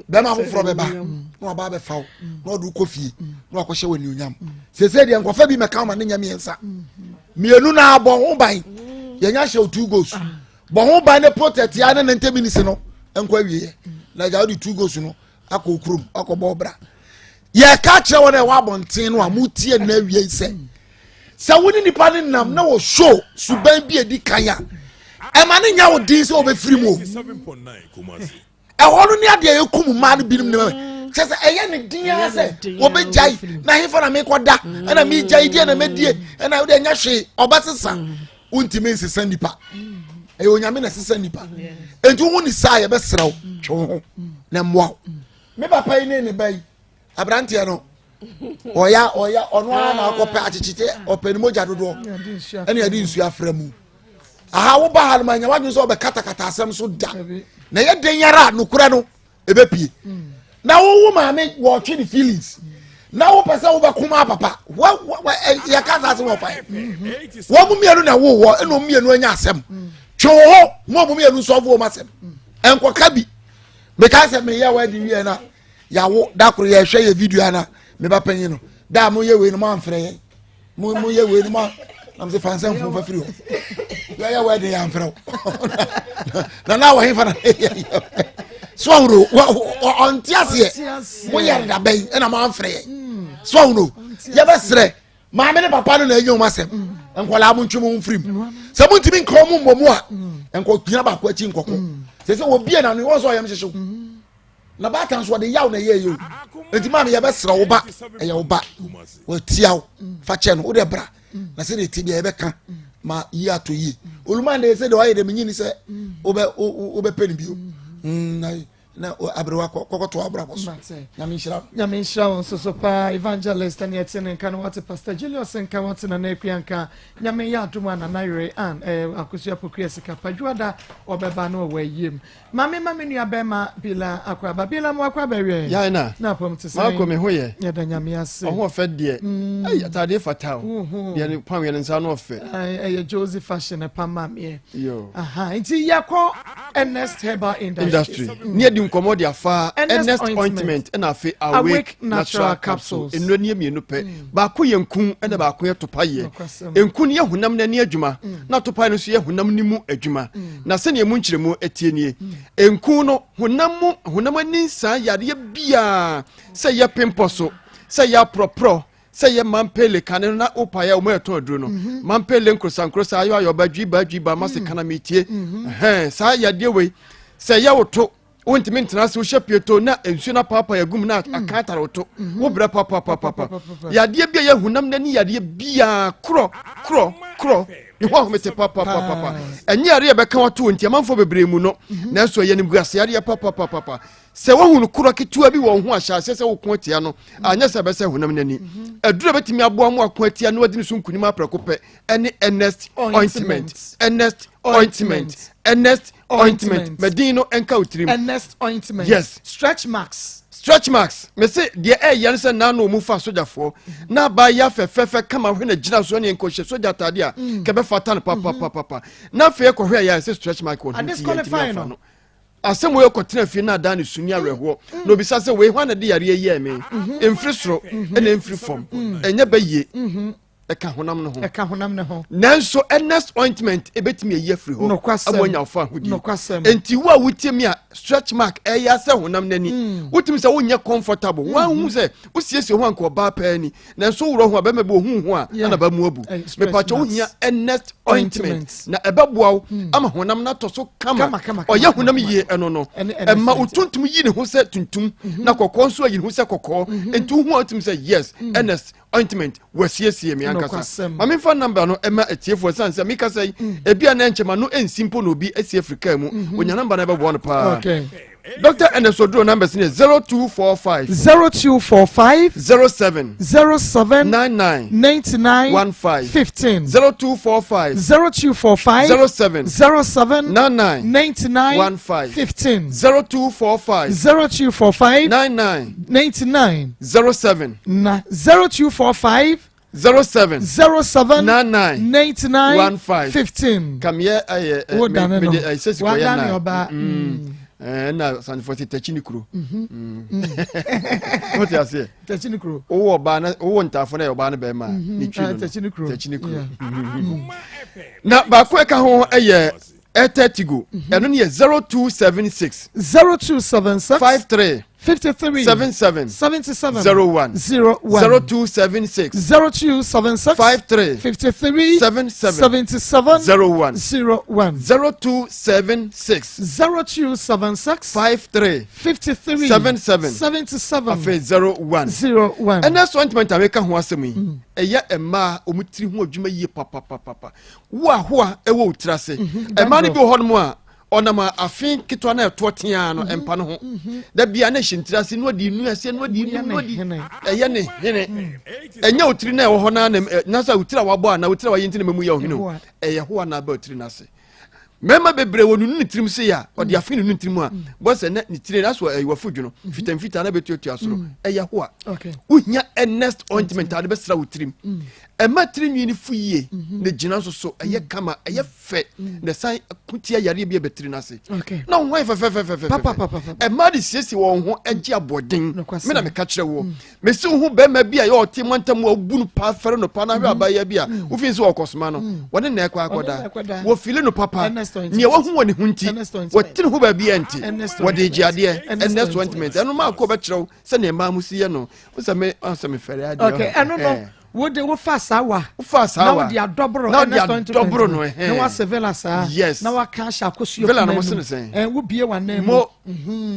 Bɛrima foforɔ bɛba na waba abɛfa wo na ɔde wokɔ fie na wakɔhyɛ w'ani onyam. Sese deɛ nkɔfa bi mɛka ma ne nyɛ mmiɛnsa. Mmienu na abɔ ho ban. Yɛnya hyɛ wo two goals. Bɔ ho ban ne protect ya ne ne ntɛminisi no nkɔ awieɛ. Na agya wode two goals no akɔ kurom akɔbɔ ɔbra. Yɛka kyerɛ wɔn a ɛwɔ abɔnten no a motie nna awie sɛ sɛ wo ne nipa no nam na wɔ show suban bi edi kan a ɛma ne nya wo den sɛ wɔbɛfiri mu o ɛhɔ no ne adeɛ ɛkum mmaa no binom ne kyɛ sɛ ɛyɛ ne den ara sɛ wɔbɛgyae na hefa na mekɔda ɛna megyae deɛ na mɛdie ɛna wode ɛnyɛ hwee ɔbɛsesa wontumi nsesa nipa ɛyɛ onyame na ɛsesa nipa enti wohu ne saa yɛbɛserɛ wo twe wo ho na mmoa wo me papa yi ne ne ba yi aberanteɛ no ɔya ɔya ɔno ara na akɔpɛ akyekyete ɔpɛ ne mogya dodoɔ ɛna yɛde nsuo afra mu aha woba ha no ma nya wadwene sɛ ɔbɛkatakata asɛm so da na ɛyɛ den yara a nokorɛ no ɛbɛpie mm. na wowo maame wɔtwe ne feelings na wopɛ sɛ wobɛko ma papa yɛka saa asɛm wɔfa wɔn mu mmienu na wowɔ ɛna wɔn mmienu anya asɛm mm. twe wo ho mo wɔn mmienu nsɔfo wɔn asɛm mm. nkɔka bi meka sɛ meyɛ wadi wie na yawo da koro yɛhwɛ yɛ video ana me ba panyin no da a moyɛ wei no moamfrɛ yɛn mo moyɛ wei no mo nam sɛ fansa mfom fa firi hɔ yɛyɛ wɛde yɛ amfrɛ wo na na wɔ hefa na so ahoro ɔnte aseɛ moyɛ no dabɛn ɛna moamfrɛ yɛn so ahoro yɛbɛserɛ maame ne papa no na ɛnyɛ wɔn asɛm nkwadaa mo ntwe mo mfiri mu sɛ mo ntumi nka wɔn mmɔ mu a nkɔgyina baako akyi nkɔkɔ sɛ sɛ wɔbie na no wɔn sɛ ɔyɛm hyehyew na baatan nso ɔde yaw na ɛyɛ yɛ o eti maame yɛ bɛsrɛ wo ba ɛyɛ wo ba wɔtia wo fa kyɛ no wo de bra na sɛ de ti deɛ yɛbɛka ma yi ato yie oluman de sɛ de wayɛ de menyini sɛ wobɛ wobɛpɛ ne bio mm, na na aberewa kɔkɔto abrabɔ so nyame nhyira nyame nhyira wo nso so paa evangelist ɛne ɛte ne nka no wate pastor julius nka wate nana akua nka nyame yɛ adom a nana yere an eh, akosua pokua sika padwoada ɔbɛba no ɔwɔ ayiem Maame ma me nua bɛɛma Bila akwaaba. Bila mo akwaaba awiɛ. Yai na. Na apam te sɛn. Marco me ho yɛ. Yɛda nyame ase. Ɔho ɔfɛ deɛ. Mm. Ɛy ataadeɛ fata o. Woho. Deɛ ne pam yɛ ne nsa ano ɔfɛ. Ɛyɛ Josie fashion ɛpam maa meɛ. Yo. Aha nti yɛkɔ Ernest Herbal Industry. Industry. Ne yɛdi nkɔmɔ de afa Ernest ointment ɛna afe Awake natural capsules. Nnuro ne yɛ mmienu pɛ. Mm. Baako yɛ nku ɛna baako yɛ topa yɛ. Nku no yɛ honam no ani adwuma mm. na topae no nso yɛ honam no mu adwuma mm. na sɛnea mu nkyerɛmu ɛteɛ nie mm. nku no honam mu honam ani nsaa yareɛ biara sɛ yɛ pempɔ so sɛ yɛ aporɔporɔ sɛ yɛ mampele kane no na wopaeɛ a wɔn ɛtɔn aduro no mhm. mampele nkorosankorosa ayɔ ayɔ ba dwiba dwiba mase mhm. kana metie mhm. saa yadeɛ wei sɛ yɛ woto wontumi ntena ase wohyɛ pieto na nsuo no apaapae agum na mm. aka atare wo to mm-hmm. wobrɛ papapapapa yadeɛ bi a yɛ honam n'ani yadeɛ biara korɔ korɔ korɔ ne ho ahomete papapapapa ɛnyɛ yadeɛ bɛka wato nti amanfoɔ bebree mu no mm-hmm. nanso ɛyɛ nimguase yadeɛ papapapapa sɛ wohu no korɔ ketewa bi wɔ ho ahyɛ aseɛ sɛ woko atia no mm-hmm. anyɛ sɛ ɛbɛsɛ honam n'ani aduru a bɛtumi aboa mu ako atia no adi ne so nkunim aprɛko pɛ ɛne Ernest ointment Ernest ointment Ernest ointment mɛdin no nka wo tirim. Ernest ointment. Yes. Stretch marks. Stretch marks mese deɛ ɛyɛ no sɛ naano ɔmu fa sogyafoɔ mhm. na abaayɛ fɛfɛɛfɛ kama hwɛ na gyina so ne nkɔhyɛ sogya ataade a mm. kɛbɛfata no papapapapa mm-hmm. na afei ɛkɔhwɛ ɛyɛ a ɛsɛ stretch mark wɔ ho nti yɛntumi afa no asɛm wei kɔtena fie na adan ne su ne awerɛhoɔ mm. na obisa sɛ wei hwan na de yareɛ yɛɛ me mm-hmm. ɛmfiri soro mm-hmm. ɛna ɛmfiri fam ɛnyɛ bɛyie ɛka honam no ho. Ɛka honam no ho. Nanso Ernest ointment ebetumi ayi afiri hɔ. Nokwasɛm. Ama anya ɔfa ahodie. Nokwasɛm. Enti wo a wotie mi a stretch mark ɛyɛ asɛ honam n'ani. Mm. Wotumi sɛ wonyɛ comfortable. Mm. Wanhu sɛ wosiesie ho anka ɔbaa pɛɛ ni. Nanso worɔ ho a bɛrima bi ohun ho a ɛna ba mu abu. Mepakyɛ wohia Ernest ointment na ɛbɛboa wo mm. ama honam no atɔ so kama. Ɔyɛ honam yie ɛno no. Ɛma wo tuntum yi ne ho sɛ tuntum mm-hmm. na kɔkɔɔ nso ayi ne ho sɛ kɔkɔɔ. Mm-hmm. Enti wohu a wotumi sɛ yes mm. Ernest ointment wasiesie me ankasa ma memfa number no ɛma atiefoɔ ɛsiane sɛ mekasa yi mm. ebi a na ɛnkyɛ ma no ɛnsi mpo na obi asi afiri kaa mu mm-hmm. onya number no ɛbɛboa no paa Dr. Ernest Oduro numbers ne 0245 0245 07 07 99 99 15 15 0245 0245 07 07 99 99 15 15 0245 0245 99 99 07 Na 0245 07 07 99 99 15 15. Kamyɛ ɛyɛ Wo dane no. mede ɛsɛ sikɔyɛ Wadane nine. ɔbaa. Mm. Ɛna asantefoɔ sɛ takyi ne kuro. Wote aseɛ? Takyi ne kuro. Wowɔ ɔbaa na wowɔ ntaafo na ɛyɛ ɔbaa no bɛrima a ne twi no no. Takyi ne kuro. Takyi ne kuro. Na baako ɛka ho ɛyɛ Airtel Tigo. Ɛno no yɛ 0276. 0276. 53. 53. 77. 77. 01. 01. 0276. 0276. 53. 53. 77. 77. 01. 01. 0276. 0276. 53. 53. 77. 77. Afei 01. 01. Ɛnɛ so ntoma ntame ka ho asɛm yi. Ɛyɛ mmaa wɔn tiri ho adwuma yie papapapapa. Wo ahoa ɛwɔ wo tiri ase. Mmaa no bi wɔ hɔnom a ɔnam a afe ketewa na ɛtoɔ teaa no mpa no ho. Da bia na ɛhyɛ ntiri ase na ɔde nu aseɛ na ɔde nu na ɔde ɛyɛ ne hene. Ɛnyɛ wo tiri na ɛwɔ hɔ na na sɛ wo tiri a wabɔ a na wo tiri a wayɛ nti na mɛmu yɛ ɔhene o. Ɛyɛ hoa na aba wo tiri no ase. Mmarima bebree wɔ nunu ne tirim se a ɔde afe nunu ne tirim a bɔ sɛ na ne tiri aso ɛyɛ wafo dwono fitamfitaa na bɛtuatua soro ɛyɛ hoa. Wohia Ernest ointment a de bɛsra wo tirim. Ɛma tiri nwi no fu yie na gyina nso so ɛyɛ kama ɛyɛ fɛ na ɛsan ko tia yareɛ bi a ɛbɛtiri no ase na wo ho ayɛ fɛfɛfɛfɛfɛ. Ɛma de siesie wɔn ho gye aboɔden. Me na meka kyerɛ woɔ, mesi wo ho bɛrima bi a yɛ ɔte mantam a wobu no paa fɛre no paa na ahwɛ abayewa bi a wofii sɛ ɔkɔsoma no wɔne na ɛkɔ akɔda wɔfili no papa nea wahu wɔ ne ho nti wɔte ne ho baabi a nti wɔde gye adeɛ. Ernest ointment ɛno maa kɔ bɛkyerɛ wo sɛnea mmaa mo si yɛ no wo sɛ me sɛ mefɛre adeɛ. Okay, ɛno no wode wofa saa wa wofa saa wa na wode adɔboro na wode adɔboro no na wasɛ vela saa na waka ahyɛ akosua vela no mo sene sɛn wobie w'anan mu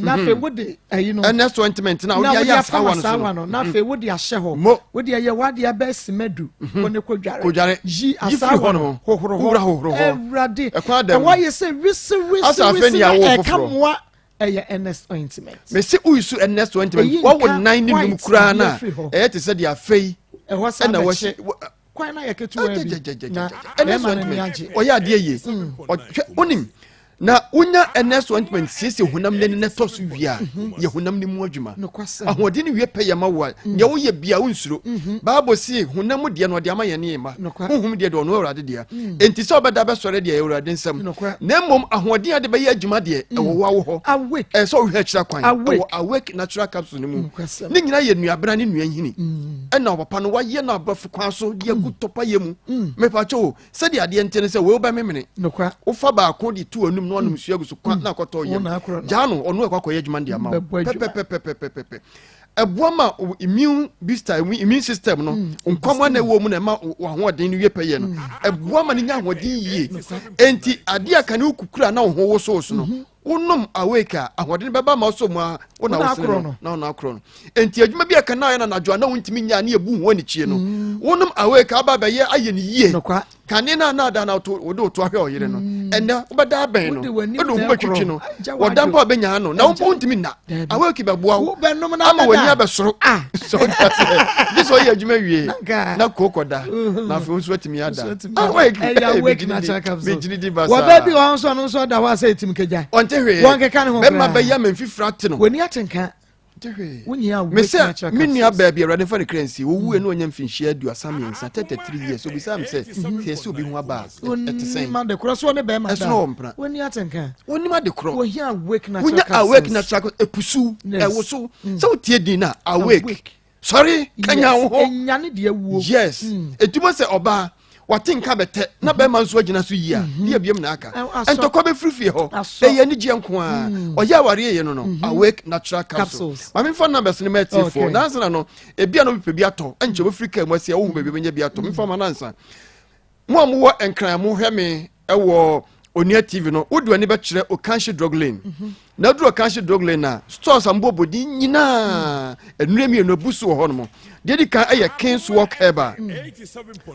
na afei wode ayi no Ernest ointment na wode ayɛ asawa no so no na afei wode ahyɛ hɔ wode ayɛ wade abɛ simadu wo ne kodware yi asawa no hohoro hɔ awurade ɛwɔ ayɛ sɛ wisi wisi wisi na ɛka mmoa. Ɛyɛ Ernest ointment. Mese woyi Ernest ointment wɔwo nan ne num koraa no a ɛyɛ te sɛ deɛ afei ɛhɔ saa ɛna bɛkye wɔhyɛ kwan na yɛ ketewa bi na Ernest bɛrima no ani ointment agye. Ɔyɛ adeɛ yie ɔhwɛ wonim na wonya Ernest ointment siesie honam n'ani na ɛtɔ so wie a yɛ honam no mu adwuma. Nokwasɛm. Ahoɔden no wie pɛ yɛ ma wo a nea woyɛ bia wonsuro. Bible se honam mu deɛ no ɔde ama yɛn ne yɛn mma. Honhom deɛ deɛ ɔno Awurade dea. Enti sɛ ɔbɛda bɛsɔre deɛ ɛyɛ Awurade nsam. Na mmom ahoɔden a de bɛyɛ adwuma deɛ ɛwɔ wo awo hɔ. Ɛsɛ sɛ wohwɛ akyira kwan. Ɛwɔ Awake Natural Capsule no mu. Ne nyinaa yɛ nnuabena ne nnua nhini. Ɛna ɔpapa no wayɛ no aborɔfo kwan so de agu tɔpayɛ mu. Mepakyɛ o, sɛdeɛ adeɛ nte ne sɛ wei wobɛmemene. Wofa baako de to w'anum na wanom nsuo agu so kwa na akɔtɔ yam. Gyaa no, ɔno ɛkɔ akɔyɛ adwuma no de ama wo. Pɛpɛpɛpɛpɛpɛ. Ɛboa ma wo immune booster, immune system no, nkwammoa na ɛwɔ mu na ɛma w'ahoɔden no wie pɛyɛ no. Ɛboa ma no nya ahoɔden yie. Enti adeɛ a kane wokukura na wo ho wosowoso no, wonom Awake a, ahoɔden bɛba ma wosɔ mu a wo na wosene no na wo na akorɔ no. Enti adwuma bi a kane ayɛ no anadwo a na wontumi nyɛ a ne yɛbu ho anikyie no, wonom Awake a aba abɛyɛ ayɛ no yie. Kane no a na ada na wode wo to ahwɛ ɔyere no, ɛnɛ wobɛda abɛn no, wode wo ho bɛtwitwi no, wɔda mpo a bɛnya no, na wo mpo wontumi nna. Awake bɛboa wo ama w'ani abɛsoro. Sɛ wode aseɛ, gye sɛ ɔyɛ adwuma wie na koo kɔda, na afei wo nso atumi ada. Awake, megyini di ba saa. Wɔbaa bi wɔ hɔ nso, ɔno nso ɔda hɔ a sɛ ɛtim kagya. Ɔnte hwee. Wɔnkeka ne ho koraa. Bɛma bɛyɛ ma mfifiri ate no. W'ani ate nka. Mesɛ me nua baa bi, Awurade mfa ne kra nsie, wɔwuiɛ na ɔnya mfinhyia 33, 33 years. Obisaa me sɛ, sɛ yɛsɛ obi ho aba a, ɛte sɛn? Ɛsono wɔ mpena. Wɔnim ade korɔ. Wonya Awake Natural ɛpusuw, ɛwosow. Sɛ wotie din no a, Awake. Sɔre, kanya wo ho. Yes. Ɛtumi sɛ ɔbaa wate nka bɛtɛ na bɛrima nso agyina so yie a ne abiem na aka ntɔkwa bɛfiri fie hɔ. Ɛyɛ anigyeɛ nko a ɔyɛ awareɛ yɛ no Awake Natural Capsule. Maame mfa numbers no ma atiefoɔ nansa na no ebia no bɛpɛ bi atɔ ɛnkyɛ wobɛfiri kaa mu asi a wohu baabi bɛnya bi atɔ. Memfa ma nansa mo a mowɔ Nkran, mo hwɛ me ɛwɔ Onua TV no, wode w'ani bɛkyerɛ Okanhye Drug Lane. Na aduru Okanhye Drug Lane a, stores a mbɔbɔ din nyinaa nnura mmienu abu so wɔ hɔ nom. Deɛ di kan ɛyɛ Kings Walk Herbal.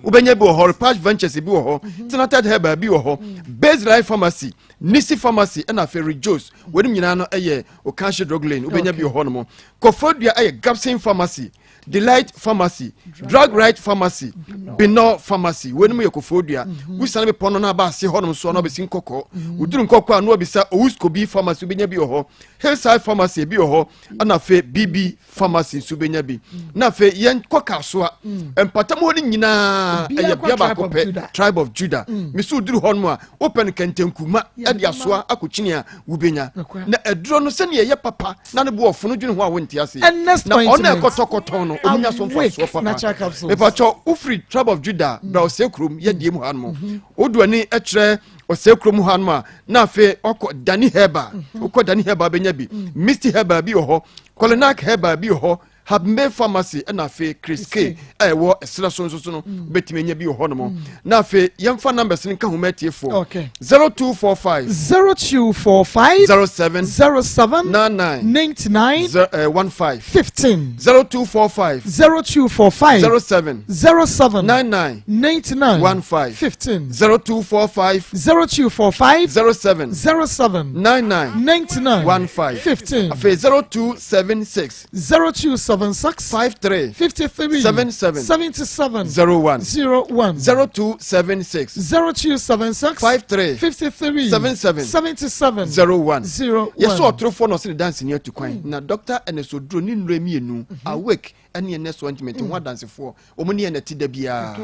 Wobɛnya bi wɔ hɔ, Repash Ventures bi wɔ hɔ, Tinated Herbal bi wɔ hɔ, Base Life Pharmacy, Nisi Pharmacy, ɛna afei Rejos. Wɔnom nyinaa no ɛyɛ Okanhye Drug Lane, wobɛnya bi wɔ hɔ nom. Kɔfɔdua ɛyɛ Gapson Pharmacy. Delight Pharmacy, Drug Right Pharmacy, Binor Pharmacy. Weinom yɛ Koforidua. Mhm. Wosiane bepɔ no na aba ase hɔnom so na wabɛsi Nkɔkɔ. Mhm. Woduru Nkɔkɔ a na wabisa Owuskobi Pharmacy wobɛnya bi wɔ hɔ. Hillside Pharmacy ebi wɔ hɔ. Ɛna afei BB Pharmacy nso wobɛnya bi. Na afei yɛnkɔ Kasoa. Mm. Mpatam hɔ no nyinaa ɛyɛ bea baako pɛ, Tribe of Judah. Mm. Mesi woduru hɔnom a wopɛ no kɛntɛnkuma de asoa akɔkyini a wobɛnya. Na aduro no sɛnea ɛyɛ papa na ne bo ɔfo no dwene ho a wonte ase na ɔno ɛkɔtɔkɔtɔn no ɔmunya so mfasoɔ papa. Mepakyɛ wofiri Tribe of Judah bra ɔsɛ kurom yɛdeɛ mu ha no mu wodu ani kyerɛ ɔsɛ kurom ha no a na afei ɔkɔ Dani Herbal. Wokɔ Dani Herbal bɛnya bi, Misty Herbal bi wɔ hɔ, Kolinak Herbal bi wɔ hɔ, Habme Pharmacy ɛna afei Chris K a ɛwɔ ɛserɛ so nso so no mm. wobɛtumi anya bi wɔ hɔ nom. Na afei yɛmfa numbers no nka ho ma atiefoɔ. Okay. 0245 0245 07 07 99 99 15 15 0245 0245 07 07 99 99 15 15 0245 0245 07 07 99 99 15 15 afei 0276 0276 53 53 77 77 01 01 0276 0276 53 53 77 77 01 01. Yɛsɛ ɔtorofoɔ na ɔsɛ ne danseni atu kwan. Na Dr. Ernest Oduro ne nnuro mmienu, Awake ɛne Ernest Ointment ho adansefoɔ, wɔn ne yɛn na ɛte da biara.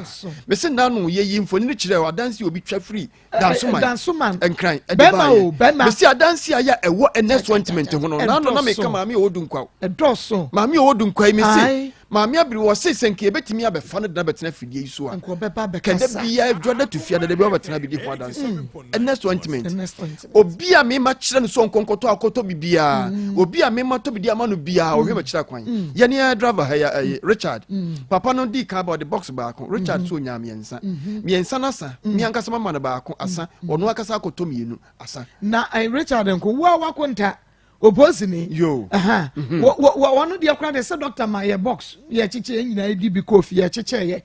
Mese nano yɛyi mfonini kyerɛ adanse obi twa firi Dansoman Dansoman Nkran ɛde bɛrima baayɛ o bɛrima. Mesi adanse a yɛ ɛwɔ Ernest Ointment ho no nano na meka maame a ɔwɔ Dunkwa ɛdɔɔso maame a ɔwɔ Dunkwa yi mese Ae. Maame abiri wɔ se sɛ nka yɛbɛtumi abɛfa no dena bɛtena afidie yi so a nka ɔbɛba kɛdɛ abɛkasa biara adwa da to fia dada bi wabɛtena bɛdi ho adanse. Ernest Ointment Ernest Ointment obi a mema kyerɛ no sɛ ɔnkɔnkɔtɔ akɔtɔ bibiara, obi a mema tɔ bidi ama no biara ɔhwɛ bɛkyerɛ kwan. Yɛne yɛ driver ha yɛ ɛyɛ Richard papa no dii kan ba ɔde box baako. Richard so onyaa mmiɛnsa mmiɛnsa no asa. Me ankasa mama no baako asa, ɔno ankasa akɔtɔ mmienu asa. Na Richard nko wo a wako nta oposini yo wɔno deɛ koraa deɛ sɛ doctor ma yɛ box yɛ kyekyɛ yɛn nyinaa di bi kɔ fie yɛ kyekyɛ yɛ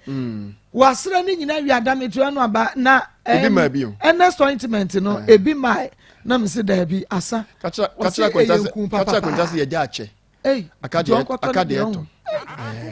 wasrɛ ne nyinaa wi adametua no aba na ebi maa bi o Ernest Ointment no ebi maa na me se daabi asa. Kakyira wɔsi kakyira ɛyɛ akonta sɛ nku kakyira papapa akonta sɛ yɛgya akyɛ. Ei, Aka nti deɛ ɔnkɔtɔ aka ne deɛ deɛ ɛtɔ. ho.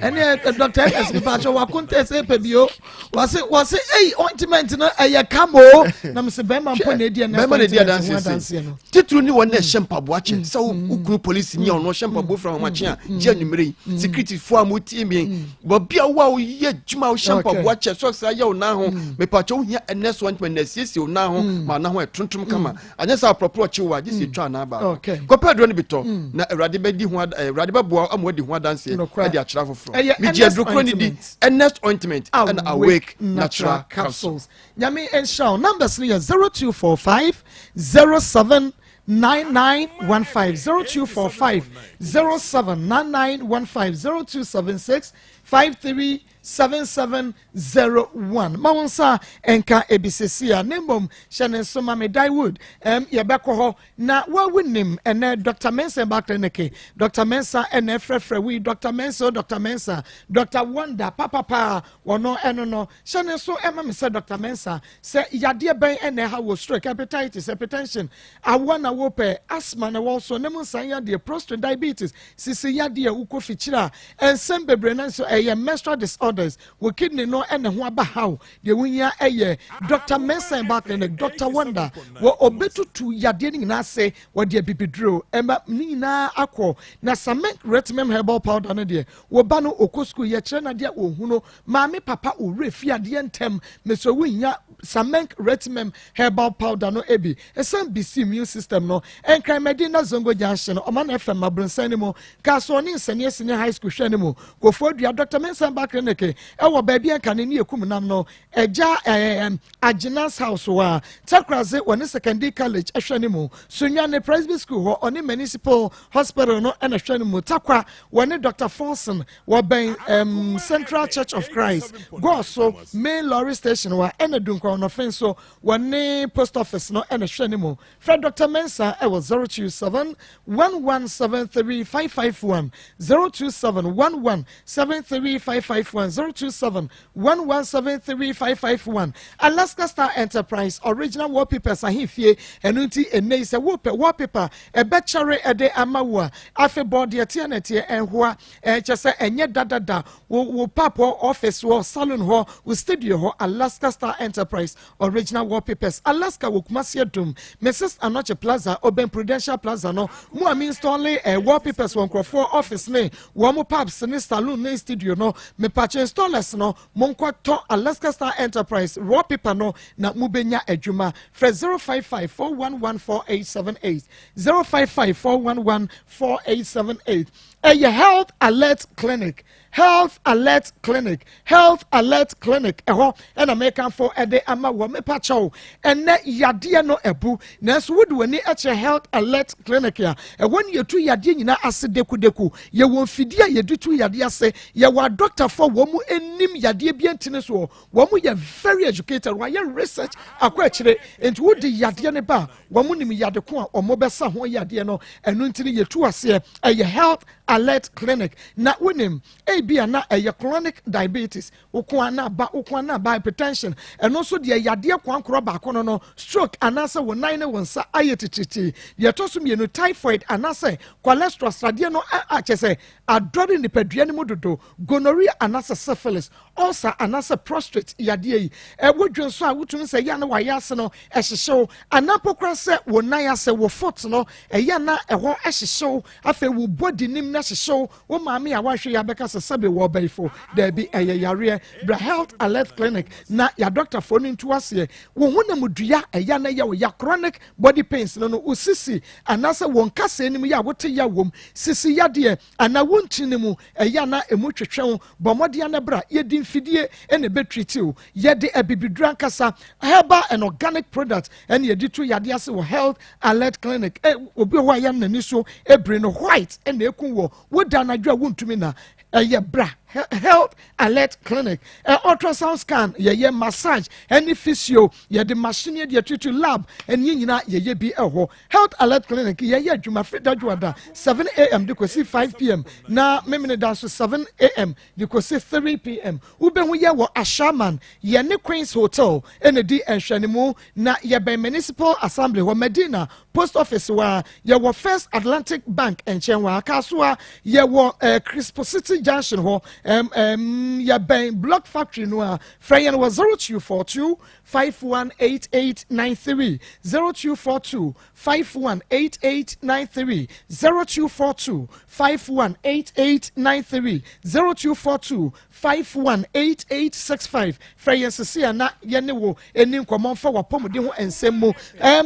Ɛne Dr. Ernest mepaakyɛ wakonta sɛ pɛ bio wɔse wɔse ei ointment no ɛyɛ kama o na mese bɛrima mpo na ɛdi Ernest Bɛrima na edi ointment ho adanseɛ adanseɛ sɛ no. Titiri ni wɔn na ɛhyɛ mpaboa kyɛ sɛ wo kunu polisi ni a ɔno ɔhyɛ mpaboa fira ahomakye a gye anwummere yi security fo a mo tie mi bɔbi a wo a woyɛ adwuma a wohyɛ mpaboa kyɛ sɔks ayɛ wo nan ho mepakyɛ wohia Ernest ointment na asiesie wo nan ho ma nan ho ɛtontom kama. Anyɛ sɛ aprɔprɔ kye wo a, gye sɛ etwa anaa baako. Kɔpɛ aduro no bi tɔ, mm. na Awurade bɛdi ho eh, Awurade bɛboa wo ama wadi ho adanseɛ de akyerɛ afoforɔ. Megye aduro korɔ no di, Ernest ointment ɛna Awake natural capsules. Nyame nhyira wo. Numbers no yɛ 0245 07 9915 0245 07 9915 0276 53 7701 Ma wo nsa nka ebi sesi a, na mmom hyɛ ne nso ma me. Diewood, ɛm, yɛbɛkɔ hɔ na wa wonim ɛnɛ Dr. Mensah ba clinic. Dr. Mensah ɛna ɛfrɛfrɛ wo yi. Dr. Mensah o, Dr. Mensah, Dr. Wonder papapa wɔno ɛno no. Hyɛ ne nso ɛma me sɛ Dr. Mensah sɛ yadeɛ bɛn ɛna ɛha wɔ stroke, hepatitis, hypertension, awoɔ na wopɛ, asthma na ɛwɔ so, ne mu nsan yadeɛ, prostate, diabetes, sisi yadeɛ, wokɔ fikyiri a nsɛm bebree no nso ɛyɛ menstrual disorders, wo kidney no ɛna ho aba haw deɛ wohia ɛyɛ Dr. Mensah Herbal Clinic. Dr. Wonder wɔ ɔbɛtutu yadeɛ no nyinaa ase, wɔde abibiduro ɛma ne nyinaa akɔ. Na Samek Retimem herbal powder no deɛ, wɔba no ɔkɔ sukuu yɛkyerɛ no adeɛ ɔhu no maame papa ɔwerɛ fi adeɛ ntɛm mesɛ wohia Samek Retimem herbal powder no ebi ɛsan bisi immune system no. Nkranmɛdi na Zongo Junction ɔma na FM abrɔnsan no mu Kasoɔ ne Nsɛnniɛ Senior High School hwɛ no mu Kofoɔ Dua. Dr. Mensah Herbal Clinic ɛwɔ baabi a nkane ne ekum nam no ɛgya Agyenas House wɔ a Takraze wɔ ne Secondary College ɛhwɛ no mu Sunyane Presby School hɔ ɔne Municipal Hospital no ɛna hwɛ no mu Takwa wɔ ne Dr. Forson wɔbɛn Central Church of Christ Gɔɔso main lorry station wɔ ɛna Dunkwa Ɔnɔfen so wɔne post office no ɛna hwɛ ne mu. Frɛ Dr. Mensah ɛwɔ 027 1173 551, 027 11 73 551. 027 1173551. Alaska Star Enterprise, original wallpapers ahemfie. Ɛno nti ɛnnɛ yi sɛ wopɛ wallpaper ɛbɛkyɛre ɛde ama wo a, afebɔɔ deɛ ɛteɛ na ɛteɛ ɛnhoa, ɛkyɛ sɛ ɛnyɛ dadada wo wo pub hɔ, office hɔ, salon hɔ, wo studio hɔ. Alaska Star Enterprise, original wallpapers. Alaska wɔ Kumasi Adum, Mrs Anokye Plaza, ɔbɛn Prudential Plaza no mu a me install wallpapers wɔ nkurɔfoɔ office ne wɔn mo pubs ne saloon ne studio no. Mepatwe installers no, monkɔtɔ Alaska Star Enterprise wallpaper no na mobɛnya adwuma. Frɛ 055 411 4878, 055 411 4878. Ɛyɛ Health Alert Clinic, Health Alert Clinic, Health Alert Clinic. Ɛhɔ ɛna mekanfo ɛde ama wɔ. Mepakyɛw, ɛnɛ yadeɛ no ɛbu, nanso wode w'ani kyerɛ Health Alert Clinic a, ɛhɔ ne yɛtu yadeɛ nyinaa ase dekudeku. Yɛwɔ mfidie a yɛde tu yadeɛ ase. Yɛwɔ adɔktafoɔ wɔn mu anim yadeɛ bi ntini soɔ. Wɔn mu yɛ very educated, wɔayɛ research akɔ akyire, nti wode yadeɛ no ba a, wɔn mu nim yade ko a wɔn bɛsa ho yadeɛ no. Ɛno nti no yɛtu aseɛ. Ɛyɛ Health Alert Clinic. Na wonim ebi a na ɛyɛ chronic diabetes woko ana aba, woko ana aba, hypertension, ɛno nso deɛ yadeɛ kwankorɔ baako no, stroke anaasɛ wo nan ne wo nsa ayɛ tititi. Deɛ ɛtɔ so mmienu, typhoid anaasɛ cholesterol sradeɛ no akyɛ sɛ adɔre nipadua no mu dodo, gonorrhea anaasɛ syphilis, ulcer anaasɛ prostate yadeɛ yi. Ɛwɔ dwo nso a wotumi sɛ ɛyɛ na wayɛ ase no ɛhyehyew, anaa koraa sɛ wo nan ase, wo foot no, ɛyɛ na ɛhɔ ɛhyehyew. Afei wo body nim na hyehyew. Wo maame a wahwɛ yɛ abɛka sɛ sɛbe wɔ ɔbɛyifo daabi, ɛyɛ yareɛ. Bra Health Alert Clinic na yɛ adɔktafoɔ no ntu aseɛ. Wo ho nam dua ɛyɛ na yɛ wo ya, chronic body pains no, wo sisi anaasɛ wɔn kasa anim yɛ a wote ya wom, sisi yadeɛ anaa wo nkyini mu ɛyɛ na emu twetwe wo, bɔ mmɔden na bra. Yɛdi mfidie ɛna ɛbɛtreat o. Yɛde abibiduro ankasa, herbal and organic product, ɛna yɛde to yadeɛ ase wɔ Health Alert Clinic. Obi wɔ hɔ a yɛ n'ani so ebiri no white ɛna eku wɔ woda anadwo a wontumi na ɛyɛ, bra Health Alert Clinic. Ultrasound scan yɛyɛ, massage ɛne physio, yɛde machine yɛde atutu, lab ɛne nyinaa yɛyɛ bi ɛhɔ. Health Alert Clinic, yɛyɛ adwuma firi dadwoada 7 a.m. de kɔsi 5 p.m. na memene da so 7 a.m. de kɔsi 3 p.m. Wobɛhu yɛ wɔ Ashaman, yɛne Queens Hotel ɛna di nhwɛnimu, na yɛbɛn Municipal Assembly hɔ, Medina Post Office wɔ a yɛwɔ First Atlantic Bank nkyɛn wɔ Akasoa. Yɛwɔ Crispo City Junction hɔ, yɛbɛn Block Factory no a. Frɛ yɛn wɔ 0242 518893, 0242 518893, 0242 518893, 0242 518865. Frɛ yɛn sisi a na yɛne wo ɛni nkɔmmɔ mfa w'apɔmuden ho nsɛm mu.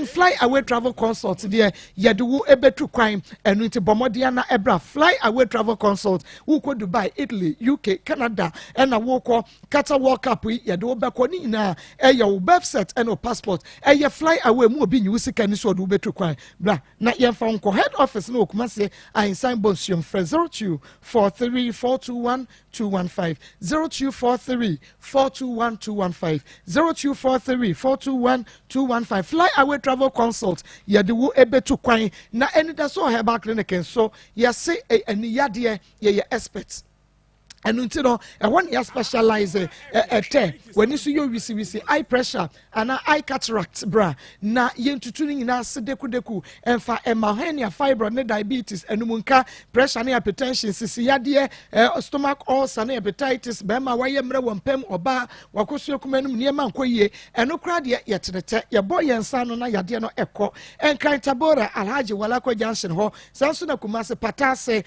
Fly Away Travel Consult deɛ, yɛde wo ɛbɛtu kwan. Ɛno nti bɔ mmɔden ana ɛbra Fly Away Travel Consult. Wokɔ Dubai, Italy, UK, Canada, ɛna wokɔ Qatar World Cup yi, yɛde wo bɛkɔ ne nyinaa. Ɛyɛ wo birth cert ɛne wo passport. Ɛyɛ Fly Away mu. Obi nyi wo sika ni so ɔde wo bɛtu kwan. Bra na yɛmfa nkɔ. Head office no wɔ Kumase, Ahensan Bɔnsuom. Frɛ 0243 421 215, 0243 421 215, 0243 421 215. Fly Away Travel Consult, yɛde wo ebetu kwan. Na Anidaso Herbal Clinic nso, yɛse aniyadeɛ yɛyɛ expert. Ɛno nti no ɛhɔ ne yɛ specialize. Ɛtɛ w'ani so yɛ wisiwisi, eye pressure anaa eye cataract, bra na yɛntutu no nyinaa se dekudeku ɛmfa ɛma. Hernia, fibroid ne diabetes, ɛnum nka, pressure ne hypertension, sisi yadeɛ, stomach ulcer ne hepatitis, bɛrima wayɛ mmerɛ wɔ mpɛm, ɔbaa wakoso ekuma no mu nneɛma nkɔ yie, ɛno koraa deɛ yɛtenetɛ yɛbɔ yɛn nsa no na yadeɛ no ɛkɔ. Nkran Tabora, Alhaji Walako Junction hɔ. Saa nso na Kumase Patase,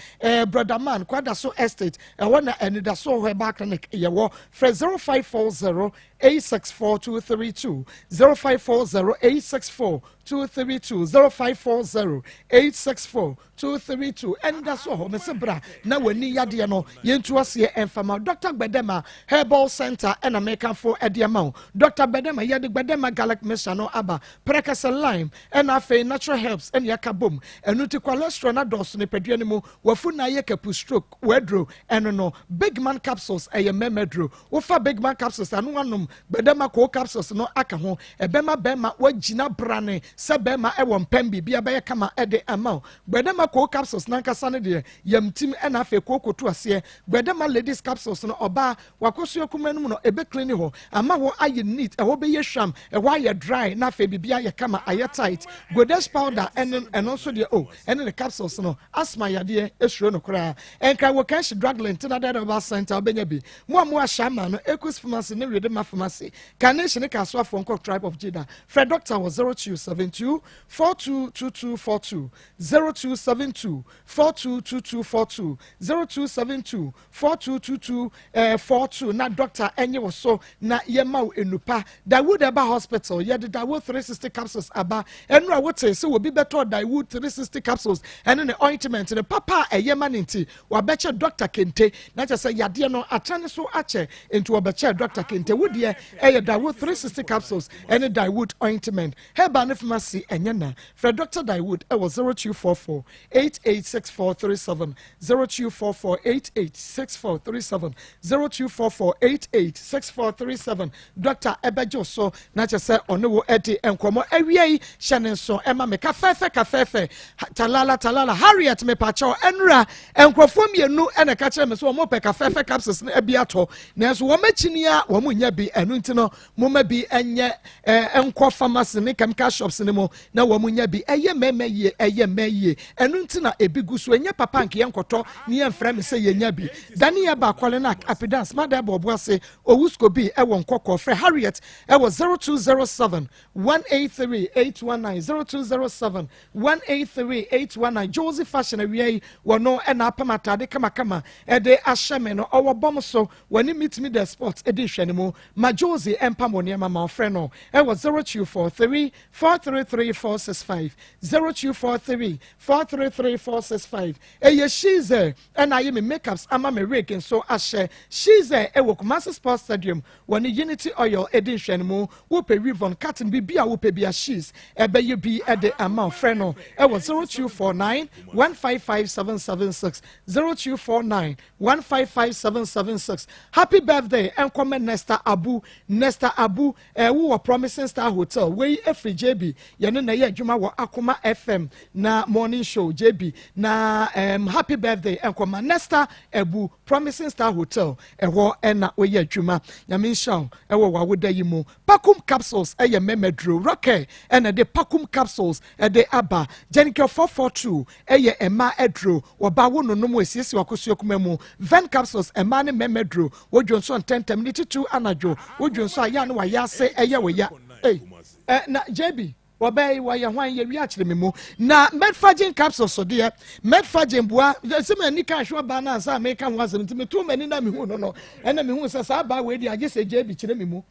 Brotherman Kwadaso Estate, ɛhɔ na Anidaso Herbal Clinic yɛwɔ. Frɛ 0540 864232, 0540 864 232, 0540 864 232. Ɛnda so hɔ mɛsɛ bra na w'ani yadeɛ no yɛntu aseɛ ɛmfama. Dr Gbedema Herbal Center ɛna mɛkafo ɛde ama wo. Dr Gbedema, yɛde Gbedema Garlic Mixture no aba, prɛkɛsɛ lime ɛna afei natural herbs ɛne yɛka bom. Ɛno nti cholesterol na dɔɔso nipadua no mu, wafu na ayɛ kapu, stroke waduro ɛno no. Big Man capsules ɛyɛ mɛmɛduro. Wofa Big Man capsules ano anom. Gbedema Cold Capsules no aka ho. Ɛbɛma bɛrima wagyina brane sɛ bɛrima ɛwɔ mpɛm biribi abɛyɛ kama ɛde ama wo. Gbedema Cold Capsules nankasa no deɛ yamtim ɛna afei kooko to aseɛ. Gbedema Ladies Capsules no ɔbaa wakɔso akuma no mu no ɛbɛ clean hɔ ama hɔ ayɛ neat, ɛhɔ bɛyɛ hwam, ɛhɔ ayɛ dry na afei biribi ayɛ kama ayɛ tight. Godex powder ɛne ɛno nso deɛ o ɛne ne capsules no asthma yadeɛ esuro no koraa. Ɛnkra wɔ Kanshi Drug Lane tena dɛ dɔba center wobɛnya bi. Mo a mo ahyɛ ama no Ecos Pharmacy ne Redema Pharmacy, Carnation ne Kasoafoɔ nkɔ Tribe of Judah. Frɛ doctor wɔ 0272 422242, 0272 422242, 0272 4222 42 na doctor ɛnye wɔ so na yɛma wo enupa. Dawood Ɛba Hospital yɛde Dawood 360 capsules aba. Ɛnu a wote sɛ obi bɛtɔ Dawood 360 capsules ɛne ne ointment ne papa a ɛyɛ ma ne nti wabɛkyɛ Doctor Kente na kyerɛ sɛ yadeɛ no akyɛ ne so akyɛ nti wɔbɛkyɛ Doctor Kente. Wodeɛ ɛyɛ Dawood 360 capsules ɛne Dawood ointment. Herbal ne pharmacy ɛnyɛ na frɛ Doctor Dawood ɛwɔ 0244 886437, 0244 886437, 0244 886437. Doctor ɛbɛgye so na kyerɛ sɛ ɔne wo ɛdi nkɔmɔ. Awia yi hyɛ ne nso ɛma me kafɛɛfɛ kafɛɛfɛ talala talala. Harriet mepakyɛw, ɛnura nkurɔfoɔ mmienu ɛna ɛka kyerɛ me so wɔn pɛ kafɛɛfɛ capsules no bi atɔ nanso wɔn akyi ni a wɔn nya bi. Ɛno nti no moma bi ɛnyɛ nkɔ pharmacy ne chemical shops ne mu na wɔn nya bi. Ɛyɛ mɛmɛ yie, ɛyɛ mɛ yie. Ɛno nti na ebi gu so. Ɛnyɛ papa nkeɛ nkɔtɔ ne yɛn mfrɛ me sɛ yɛnya bi. Daniel baakɔle na apidance mada ɛbɔ ɔbo ase owusko bi ɛwɔ Nkɔkɔ. Frɛ Harriet ɛwɔ 0207 183 819, 0207 183 819. Josie Fashion awia yi wɔno ɛna apam atade kamakama ɛde ahyɛ me no. Ɔwɔ bɔm so wɔne Meet Me The Sport ɛdi nhwɛ ne mu ma Josie ɛmpam wɔ nneɛma ma ɔfrɛ no ɛwɔ 0243 433 465, 0243 433 465. Ɛyɛ Shize ɛna ayɛ me makeups ama me wig nso ahyɛ. Shize ɛwɔ Kumasi Sports Stadium wɔne Unity Oil ɛdi nhwɛ ne mu. Wopɛ weavon cotton bi a wopɛ bi a Shize ɛbɛyɛ bi ɛde ama. Ɔfrɛ no ɛwɔ 0249 155 776, 0249 155 776. Happy birthday ɛnkɔmɛ Nesta Abu. Nesta Abu ɛwo wɔ Promising Star Hotel. Wei efiri JB yɛne na ɛyɛ adwuma wɔ Akoma FM na morning show JB na happy birthday ɛnkɔma Nesta Abu, Promising Star Hotel ɛhɔ ɛna oyɛ adwuma. Nyame nhyira wo ɛwɔ w'awoda yi mu. Pakum capsules ɛyɛ mɛmɛduro rocket ɛna de Pakum capsules ɛde aba. Jenicare 442 ɛyɛ ɛma ɛduro wɔba wo nonom esiesie wakosuo kuma mu. Ven capsules, ɛma ne mɛmɛduro wodwo nso ntɛntɛm ne titiriw anadwo wodwo nso a yɛ a ne wayɛ ase ɛyɛ wɔ ya. Ei ɛ na JB wɔbɛyi wɔyɛ hwan yɛ wi akyerɛ mi mu na Medfagin capsules so deɛ Medfagin boa sɛ mɛ ani ka ahwɛ ɔbaa no ansa a meka ho asɛm nti meto m'ani na mehu no ɛna mehu sɛ saa baa wei deɛ agye sɛ JB kyerɛ mi mu.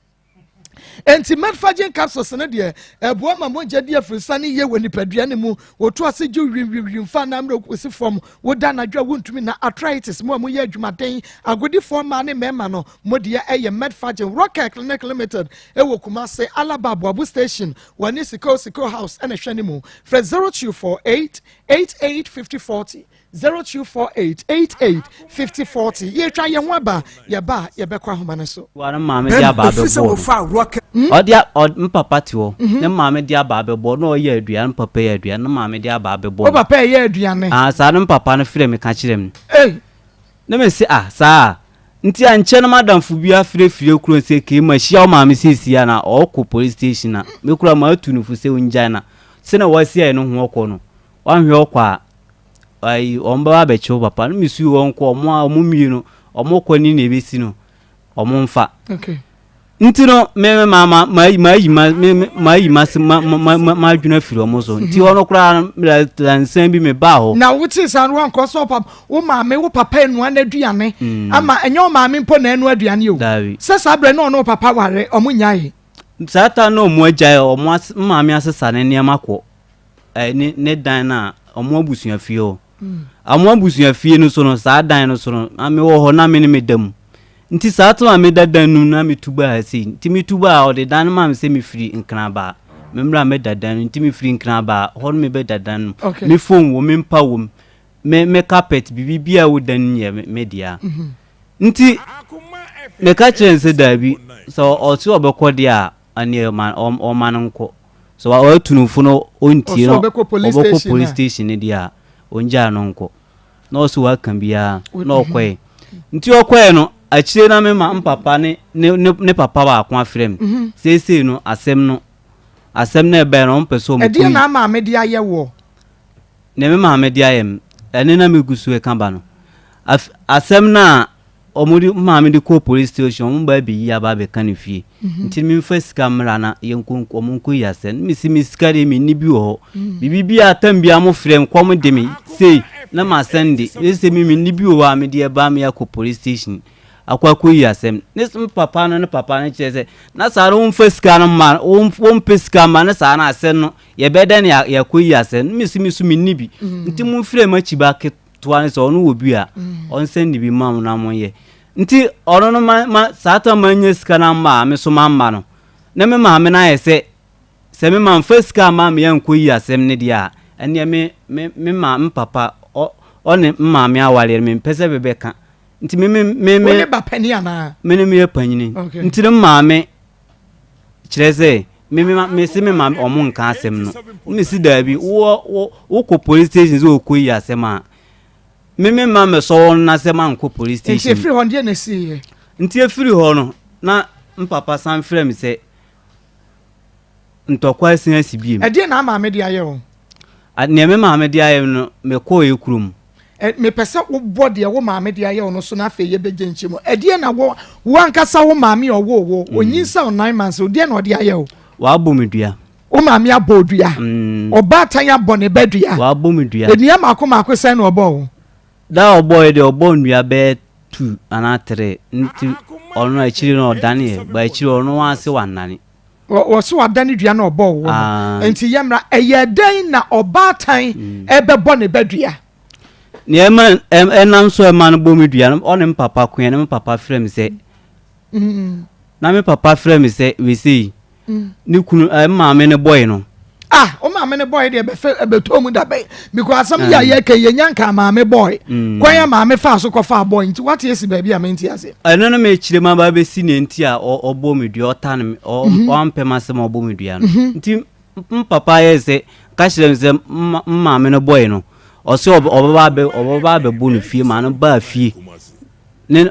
Nti Medfagin capsules no deɛ ɛboa ma mogya di afirisa ne yie wɔ nipadua no mu. Wɔtu ase gye wimwimwim fa na mmerɛ kɔsi fam woda anadwo a wontumi na arthritis mu a moyɛ adwumaden agodifoɔ mmaa ne mmarima no mo deɛ ɛyɛ Medfagin. Rocket Clinic Limited ɛwɔ Kumase Alaba Aboabo Station wɔne Siko Siko House ɛna ɛhwɛ ne mu. Frɛ 0248 88 50 40, 0248 88 50 40. Yɛtwa yɛn ho aba, yɛba a yɛbɛkɔ ahoma no so. Wa ne maame de aba ɛfiri sɛ abɛbɔ no. Wɔfa rocket. Ɔde mpapa te hɔ ne maame de aba abɛbɔ na ɔyɛ aduane. Mpapa yɛ aduane ne maame de aba abɛbɔ wo no. Papa ɛyɛ aduane. Ah, saa ne mpapa no frɛ me ka kyerɛ me. Ei. Ne me se ah saa nti ankyɛ no madamfo bi afirefire kuro sɛ kee ma hyia wo maame seesie a na ɔkɔ police station na me kura ma atu no fo sɛ ongyae na sɛ na wasi ayɛ no ho ɔkɔ no wanhwɛ ɔkɔ a ayi ɔmo bɛba abɛkye wo papa no mesu wɔn kɔ ɔmo a ɔmo mmienu ɔmo kɔ ni na ebesi no ɔmo nfa. Nti no me me ma ma ma yi ma yi ma me me ma yi ma se ma ma ma ma ma adwene afiri ɔmo so nti ɔno koraa no la lansan bi me baa hɔ. Na wote saa no wankɔ sɛ ɔpa wo maame wo papa anua no aduane ama ɛnyɛ wo maame mpo na ɛnoa aduane o. Daabi. Sɛ saa berɛ na ɔne wo papa ware ɔmo nyae. Saa ta na ɔmo agyae ɔmo ase maame asesa ne nneɛma kɔ ɛ ne ne dan na ɔmo abusua fie hɔ. Ɔmo abusua fie no so no saa dan no so no na me wɔ hɔ na me ne me da mu nti saa tem a meda dan no mu na metu baa ha sei nti metu baa ɔde dan no maa me sɛ mefiri Nkran baa me mmra mɛda dan no nti mefiri Nkran baa hɔ no mebɛda dan no me phone wɔ me mpa wɔ mu me me carpet biribi biara wɔ dan no yɛ me dea nti. Meka kyerɛ no sɛ daabi, sɛ ɔse ɔbɛkɔ deɛ a, ɛneɛ ma ɔma no nkɔ. Sɛ watu no fo no ɔntie no ɔbɛkɔ police station no deɛ a, ɔngyaa no nkɔ. Na ɔse waka biara na ɔkɔe. Nti ɔkɔe no, akyire na me ma mpapa ne ne ne papa baako afrɛ me. Mhm. Seesei no asɛm no asɛm no ɛbɛn no ɔmpɛ sɛ ɔmo kɔ yi. Ɛdeɛ na maame de ayɛ woɔ? Nea me maame de ayɛ me, ɛne na megu so reka ba no. Af asɛm no a wɔde me maame de kɔɔ police station, wɔn ba abɛyi aba abɛka ne fie. Mhm. Nti memfa sika mmra na yɛnkɔ wɔn nkɔyi asɛm. Mesi me sika deɛ menni bi wɔ hɔ. Mm. Biribi bi a tam biara mofrɛ me kɔm de me sei na masɛn de. Ɛsɛ me menni bi wɔ hɔ a mede ɛba me akɔ police station akɔ akɔyi asɛm. Ne me papa no ne papa no kyerɛ sɛ na saa no wɔmfa sika no mma wɔmpɛ sika mma ne saa no asɛm no Yɛbɛyɛ dɛn na yɛakɔyi asɛm no? Mese me so menni bi. Mm. Nti momfrɛ m'akyi ba ketewa no sɛ ɔno wɔ bi a, mm. ɔnsɛn ne bi ma mo na monyɛ. Nti ɔno no ma, ma saa ta manya sika no amma a me so mamma no. Na me maame no ayɛ sɛ sɛ me mamfa sika amma me ankɔyi asɛm no deɛ a, ɛneɛ me, me, me ma, me papa, ɔ, ɔne me maame awareɛ no mempɛ sɛ bɛbɛka. Nti me, me, me, me. Wo ne ba panin anaa? Me ne meyɛ panyini. Okay. Nti no maame Kyerɛ sɛ, me me me se me ma ɔmo nka asɛm no. Me si daabi, wo wo wokɔ police station sɛ ɔkɔ yi asɛm a, me me ma mɛsɔ wɔn na sɛ mankɔ police station. Nti efiri hɔ deɛ na esi yɛ? Nti efiri hɔ no, na mpapa san frɛ me sɛ ntɔkwa asin asi biem. Ɛdeɛ na maame de ayɛ wo? Nea me maame de ayɛ no, mekɔɔ kurom. Mepɛ sɛ wobɔ deɛ wo maame de ayɛ wo no so na afei yɛbɛgye nkyɛ mu. Ɛdeɛ na wo wo ankasa wo maame a ɔwoo wo, mm. ɔnyinsɛn wo nine months, deɛ na ɔde ayɛ wo? Wabɔ me dua. Wo maame abɔ dua. Mm. Ɔbaatan abɔ ne ba dua. Wabɔ me dua. Nnua mako mako sɛn na ɔbɔ wo? Da a ɔbɔɔ deɛ ɔbɔ nnua bɛyɛ two anaa three nti ɔno akyiri no ɔdaneɛ ba akyiri ɔno ase wannane. Wɔso wadane dua na ɔbɔɔ wo no. Nti yɛmmra, ɛyɛ dɛn na ɔbaatan mm. ɛbɛbɔ ne ba dua? Nea ɛma ɛnam so ɛma no bɔ me dua no, ɔne me papa koɛ na me papa frɛ me sɛ mm. na me papa frɛ me sɛ wesei mm. ne kunu ɛ maame no bɔe no. Ah, o maame no bɔe deɛ bɛfɛ ɛbɛtɔ mu da bɛn because asɛm yi a yɛka yɛ nya nka maame bɔe mm. kwan a maame fa so kɔfa bɔe nti wate asi baabi a mente ase. Ɛno no mekyerɛ mu aba bɛsi ne nti a ɔbɔ me dua ɔta no mhm. ɔampɛ m'asɛm a ɔbɔ me dua no mhm. nti m papa yɛ sɛ ka kyerɛ me sɛ m maame no bɔe no ɔsɛ ɔbɛba abɛbɔ no fie ma no baa fie ne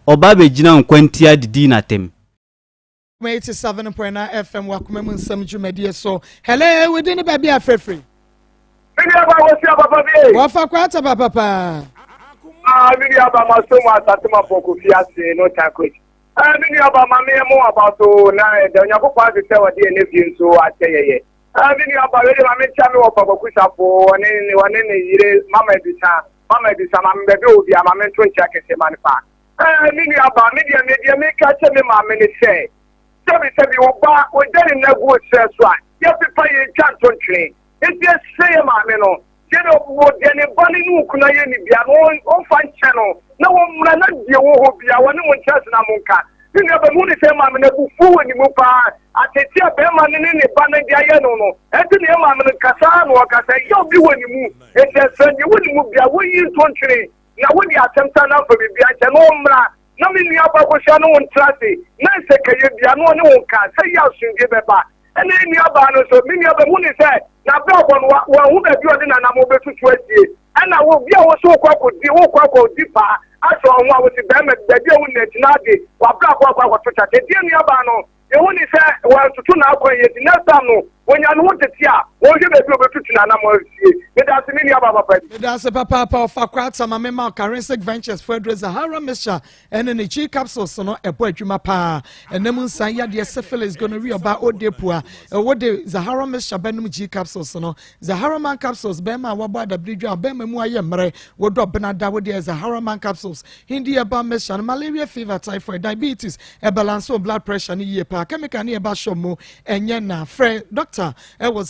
ɔba bɛgyina nkwantia didii n'atɛm. 87.9 FM wakoma mu nsɛm dwumadie so. Hello, wodi ne baabi afrɛfrɛ. Me nua ba wosia papa bi. Wɔfa kwata papa paa. Ah, me nua ba ma so mu asase ma pɔnkɔ fi ase no tankot. Ah, me nua ba ma me mo aba so na ɛda Onyankopɔn ase sɛ ɔde ɛnɛ fie nso akyɛ yɛyɛ. Ah, me nua ba wei de ma me nkyia me wɔ Kwaku Safo ɔne ne ɔne ne yere mama Adusa mama Adusa ma me baabi wɔ bia ma me nto nkyia kɛse ma no paa. Ɛɛ, me nuabaa, me deɛ, me deɛ meka kyɛ me maame ne sɛ, sɛbisɛbi wo ba, wogya ne nna gu wo serɛ so a, yɛpepa yɛntwa nto ntwene. Enti ɛsɛ yɛ maame no, deɛ ne ɔbɔ deɛ ne ba ne ne okunu ayɛ ne bia no, ɔmfa nkyɛ no, na wɔmmra na deɛ wɔ hɔ bia wɔne mo nkyerɛ ase na monka. Me nuabaa, mehu ne sɛ maame no abufuo wɔ ne mu paa, atete a bɛrima no ne ne ba no de ayɛ no no, ɛnti na yɛ maame no kasa ara na ɔkasa, ɛyaw bi wɔ ne mu, enti ɛsɛ deɛ wɔ ne mu bia wɔyi nto ntwene. Na wode asɛm saa na mfa biribiara nkyɛ na ɔmmra na me nua ba kɔhyia ne wo ntra ase na nsɛkɛyɛ bia na ɔne wo nka sɛ yɛ asomdwie bɛba. Ɛna yɛ nua baa no nso, me nua ba hu ne sɛ n'abrabɔ no wanhu baabi a ɔde n'anamɔ bɛtutu asie. Ɛna wo bi a wo so wokɔ akɔdi wokɔ akɔdi paa asɔ wo ho a wosi bɛrima bi baabi a wo nna akyi na ade w'abrabɔ akɔ akɔto kyakya. Deɛ nua baa no Yehu ne sɛ wantutu n'akwan yie nti next time no wɔnya ne ho tete a wɔnhwɛ baabi a wɔbɛtutu n'anamɔ asie. Medase me nua ba papa bi. Medase papaapa ɔfa kwata ma mema Karensic Ventures fo aduro Zahara mixture ɛne ne chi capsules no ɛbɔ adwuma paa ɛnam nsan yadeɛ syphilis gonorrhea ɔbaa odepua ɛwɔ de Zahara mixture bɛnom G capsules no Zahara man capsules bɛrima a wabɔ adabiri dwa bɛrima mu ayɛ mmerɛ wodɔ benada wodeɛ Zahara man capsules Hindi herbal mixture no malaria fever typhoid diabetes ɛbalance wo blood pressure no yie paa chemical ne ɛba shop mu ɛnyɛ na frɛ doctor ɛwɔ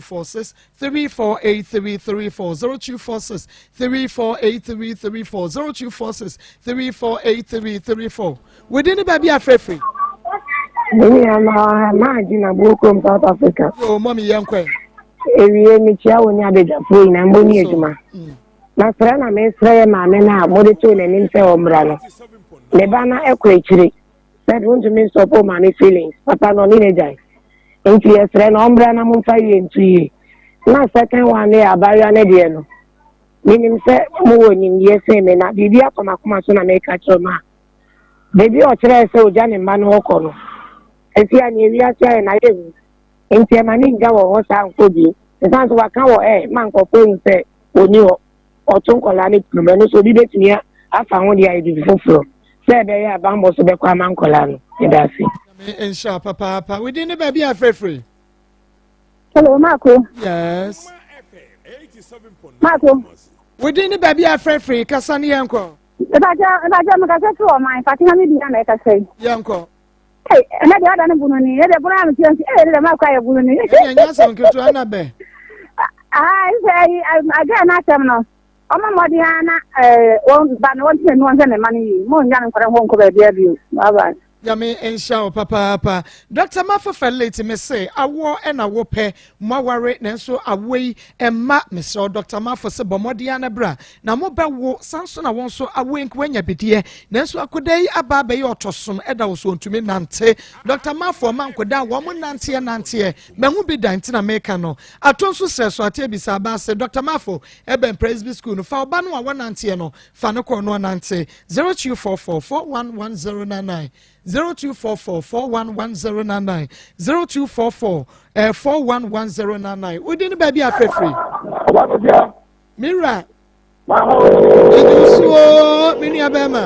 0246 348334 0246 348334 0246 348334 within ne baabi afrɛfrɛ. Mene maa gyina Buokrom South Africa. Yo, mɔmi yɛn kɔɛ. Ewie mekyia wo ne abadwafoɔ nyinaa mbɔ ne adwuma. Mm. Na srɛ na mesrɛ yɛ maame no a mode too n'anim sɛ ɔmmra no. Ne ba no kɔ akyire sɛ de wontumi nsɔpo maame feelings papa no ɔne n'agyae nti yɛsrɛ no ɔmbra na momfa yie nto yie na second one no yɛ abaayewa no deɛ no menim sɛ mowɔ nimdeɛ sen me na biribi akɔ m'akoma so na meka kyerɛ mu a baabi a ɔkyerɛɛ sɛ ogya ne mma no hɔ kɔ no ɛsi a nea wiase ayɛ na ayɛ hu nti ɛma ne ngya wɔ hɔ saa nkɔ bio ɛsiane sɛ waka wɔ ɛ ma nkurɔfoɔ hu sɛ ɔni hɔ ɔto nkwadaa no pono mu ɛno nso obi bɛtumi afa ho de ayɛ biribi foforɔ sɛ ɛbɛyɛ a bammɔ so bɛkɔ ama nkwadaa no meda ase. Nyame nhyira papaapa. Within ne baabi a frɛfrɛ. Hello, Marco. Yes. Marco. Within ne baabi a frɛfrɛ kasa ne yɛnkɔ. Ɛbɛgya ɛbɛgya mekasa fi wɔ man Fatima mi bia na ɛkasa yi. Yɛnkɔ. Ee ɛnɛ deɛ ada ne bunu ni ɛdeɛ bunu a metia nti ee ɛdeɛ Marco ayɛ bunu ni. Ɛnyɛ nyɛ asɛm ketewa na bɛ. Ah, sɛ agya no asɛm no ɔma mmɔden ara na wɔn ba no wɔn tena nu wɔn sɛ ne mma no yie mo nya no nkɔrɔ ho nkɔ baabi abio bye bye. Nyame nhyira wo papaapa. Doctor Mafo Felix me se awoɔ ɛna wo pɛ mo aware nanso awoɔ yi ɛmma mesrɛ wo Doctor Mafo se bɔ mmɔden ara na bra na mo bɛ wo san so na wo nso awoɔ yi nka wanya bideɛ nanso akoda yi aba abɛyɛ ɔtɔsom ɛda wo so ɔntumi nante Doctor Mafo ɔma nkoda a wɔn nanteɛ nanteɛ mahu bi da nti na meka no ato nso srɛ so ate abisa aba ase Doctor Mafo ɛbɛn Presby school no fa ɔba no a wɔnanteɛ no Fa no kɔ no ɔnante 0244 411099 0244 411099 0244 eh, 411099 wodi ne baabi afrɛfiri mewura ɛdi so me nua bɛrima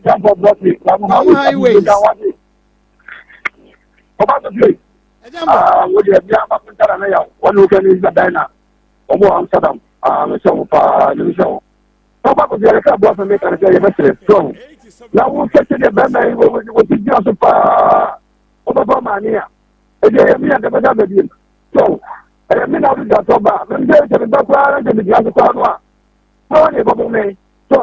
Kwamu highways ɛgya mbɔ Amsterdam mesɛ wo paa mesɛ wo Papa Kofi yɛrɛ ka bɔ afɛn mi kan sɛ yɛbɛsrɛ so na wo sɛ sɛdeɛ bɛrima yi wɔsi gyina so paa wɔbɛfa maame a ɛdi ɛyɛ mi a nkɛbɛda ba biem so ɛyɛ mi na wode da tɔ ba mem sɛ sɛ meba koraa na sɛ megyina so koraa no a na wɔne ɛbɔbɔ me so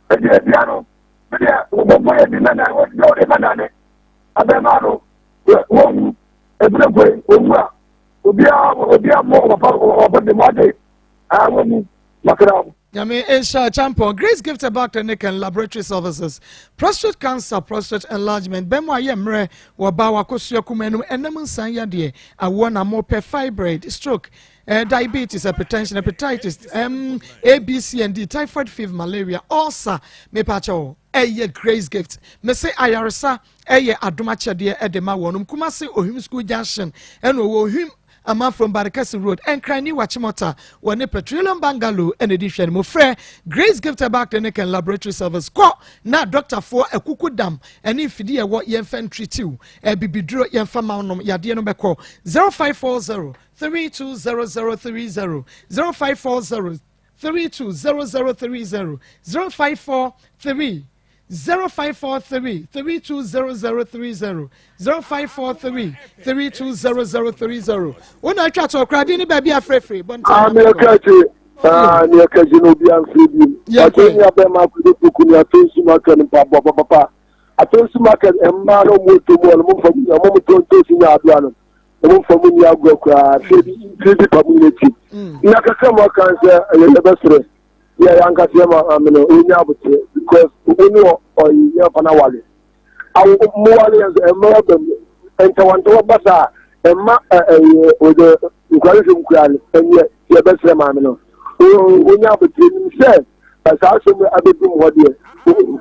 ɛdi abia no medeɛ wɔbɔbɔ yɛ bi mɛna wɔde mɛna ne abɛɛmaa no wɔwu ɛbena koi wɔwu a obiara obiara mmɔ wɔpa wɔpa de mu ade a wɔwu makra Nyame nhyira Champon Grace Gift Herbal Clinic and Laboratory Services. Prostate cancer, prostate enlargement, bɛmo ayɛ mmerɛ wɔ baa wakosua kuma anum, ɛnam nsan yadeɛ, awoɔ na mopɛ, fibroid, stroke, eh, diabetes, hypertension, hepatitis, M, A, B, C and D, typhoid fever, malaria, ulcer, mepakyɛw, ɛyɛ Grace Gift. Mese ayaresa ɛyɛ adom akyɛdeɛ ɛde ma wɔnom. Kumasi Ohim School Junction ɛna ɔwɔ Ohim Amanfrom Barekɛse Road, Nkran New Achimota, wɔ ne Petroleum Bungalow ɛna ɛdi hwɛ no mu. Frɛ Grace Gift Herbal Clinic and Laboratory Service kɔ na dɔktafoɔ akuku dam ɛne mfidie ɛwɔ yɛmfa ntritiw ɛbibiduro yɛmfa ma nom yadeɛ no bɛkɔ 0540 320030 0540 320030 0543 0543 320030 0543 320030 wo na atwa to ɔkora din ne baabi afrɛfrɛ bɔ ntam na mekɔ ah ne ɛka gye no obi amfrɛ bi ɔtɔ ni abɛ ma akɔde poku ni atɔ nsu market mpaboa papapa atɔ nsu market mmaa no ɔmo tɔ mu ɔno mo nfa mu ɔmo mo tɔ ntosi nya adoa no ɔmo nfa mu ni agorɔ koraa hwɛ bi mpiri bi pa mu nyina ti na kakra mu aka sɛ ɛyɛ yɛbɛsrɛ yɛ yɛ ankasa yɛ maame no ɔnya aboteɛ because ɔne ɔyi yɛ fa no awale awo mo wale yɛ nso ɛmma aba mu ntawantawa ba saa ɛmma ɛyɛ ɔdɛ nkura hwɛ mu kura no ɛnyɛ yɛbɛsrɛ maame no ɔnya aboteɛ nim sɛ saa asɛm abɛdum hɔ deɛ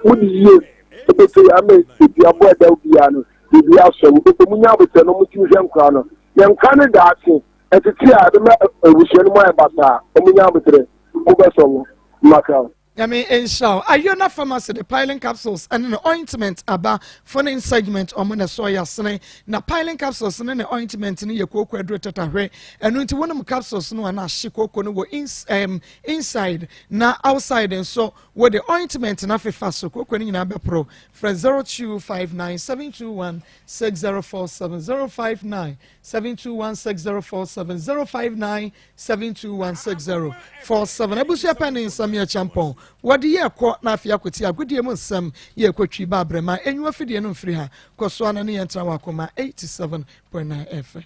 wode yie ɛbɛtɛ ama aduabɔ ɛda biara no biribi asɔ mu nya aboteɛ no ɔmo tumi hwɛ nkura no yɛn nkura no daakye ɛtete a ɛbɛma abusua no mu ayɛ basaa ɔmo nya aboterɛ mo bɛsɔ mo mmakra. Nyame nhyira wo. Ayona Pharmacy de piling capsules ɛne ne ointment aba phone segment ɔmo na ɛsɔ yasene na piling capsules ne ne ointment no yɛ kooko aduro tatahwe ɛno nti wonom capsules no a na ahye kooko no wɔ ins, um, inside na outside nso wode ointment no afefa so kooko no nyinaa bɛporo frɛ 0259 721 6047 059 7216047 059 7216047 abusua pɛ ne nsɛm yɛ kyampɔn wɔde yɛ kɔ na afei akɔti agodie mu nsɛm yɛ kɔtwi ba abrɛma enyiwa fidie no mfiri ha kɔ so ana ne yɛn tena wɔ akoma 87.9 FM.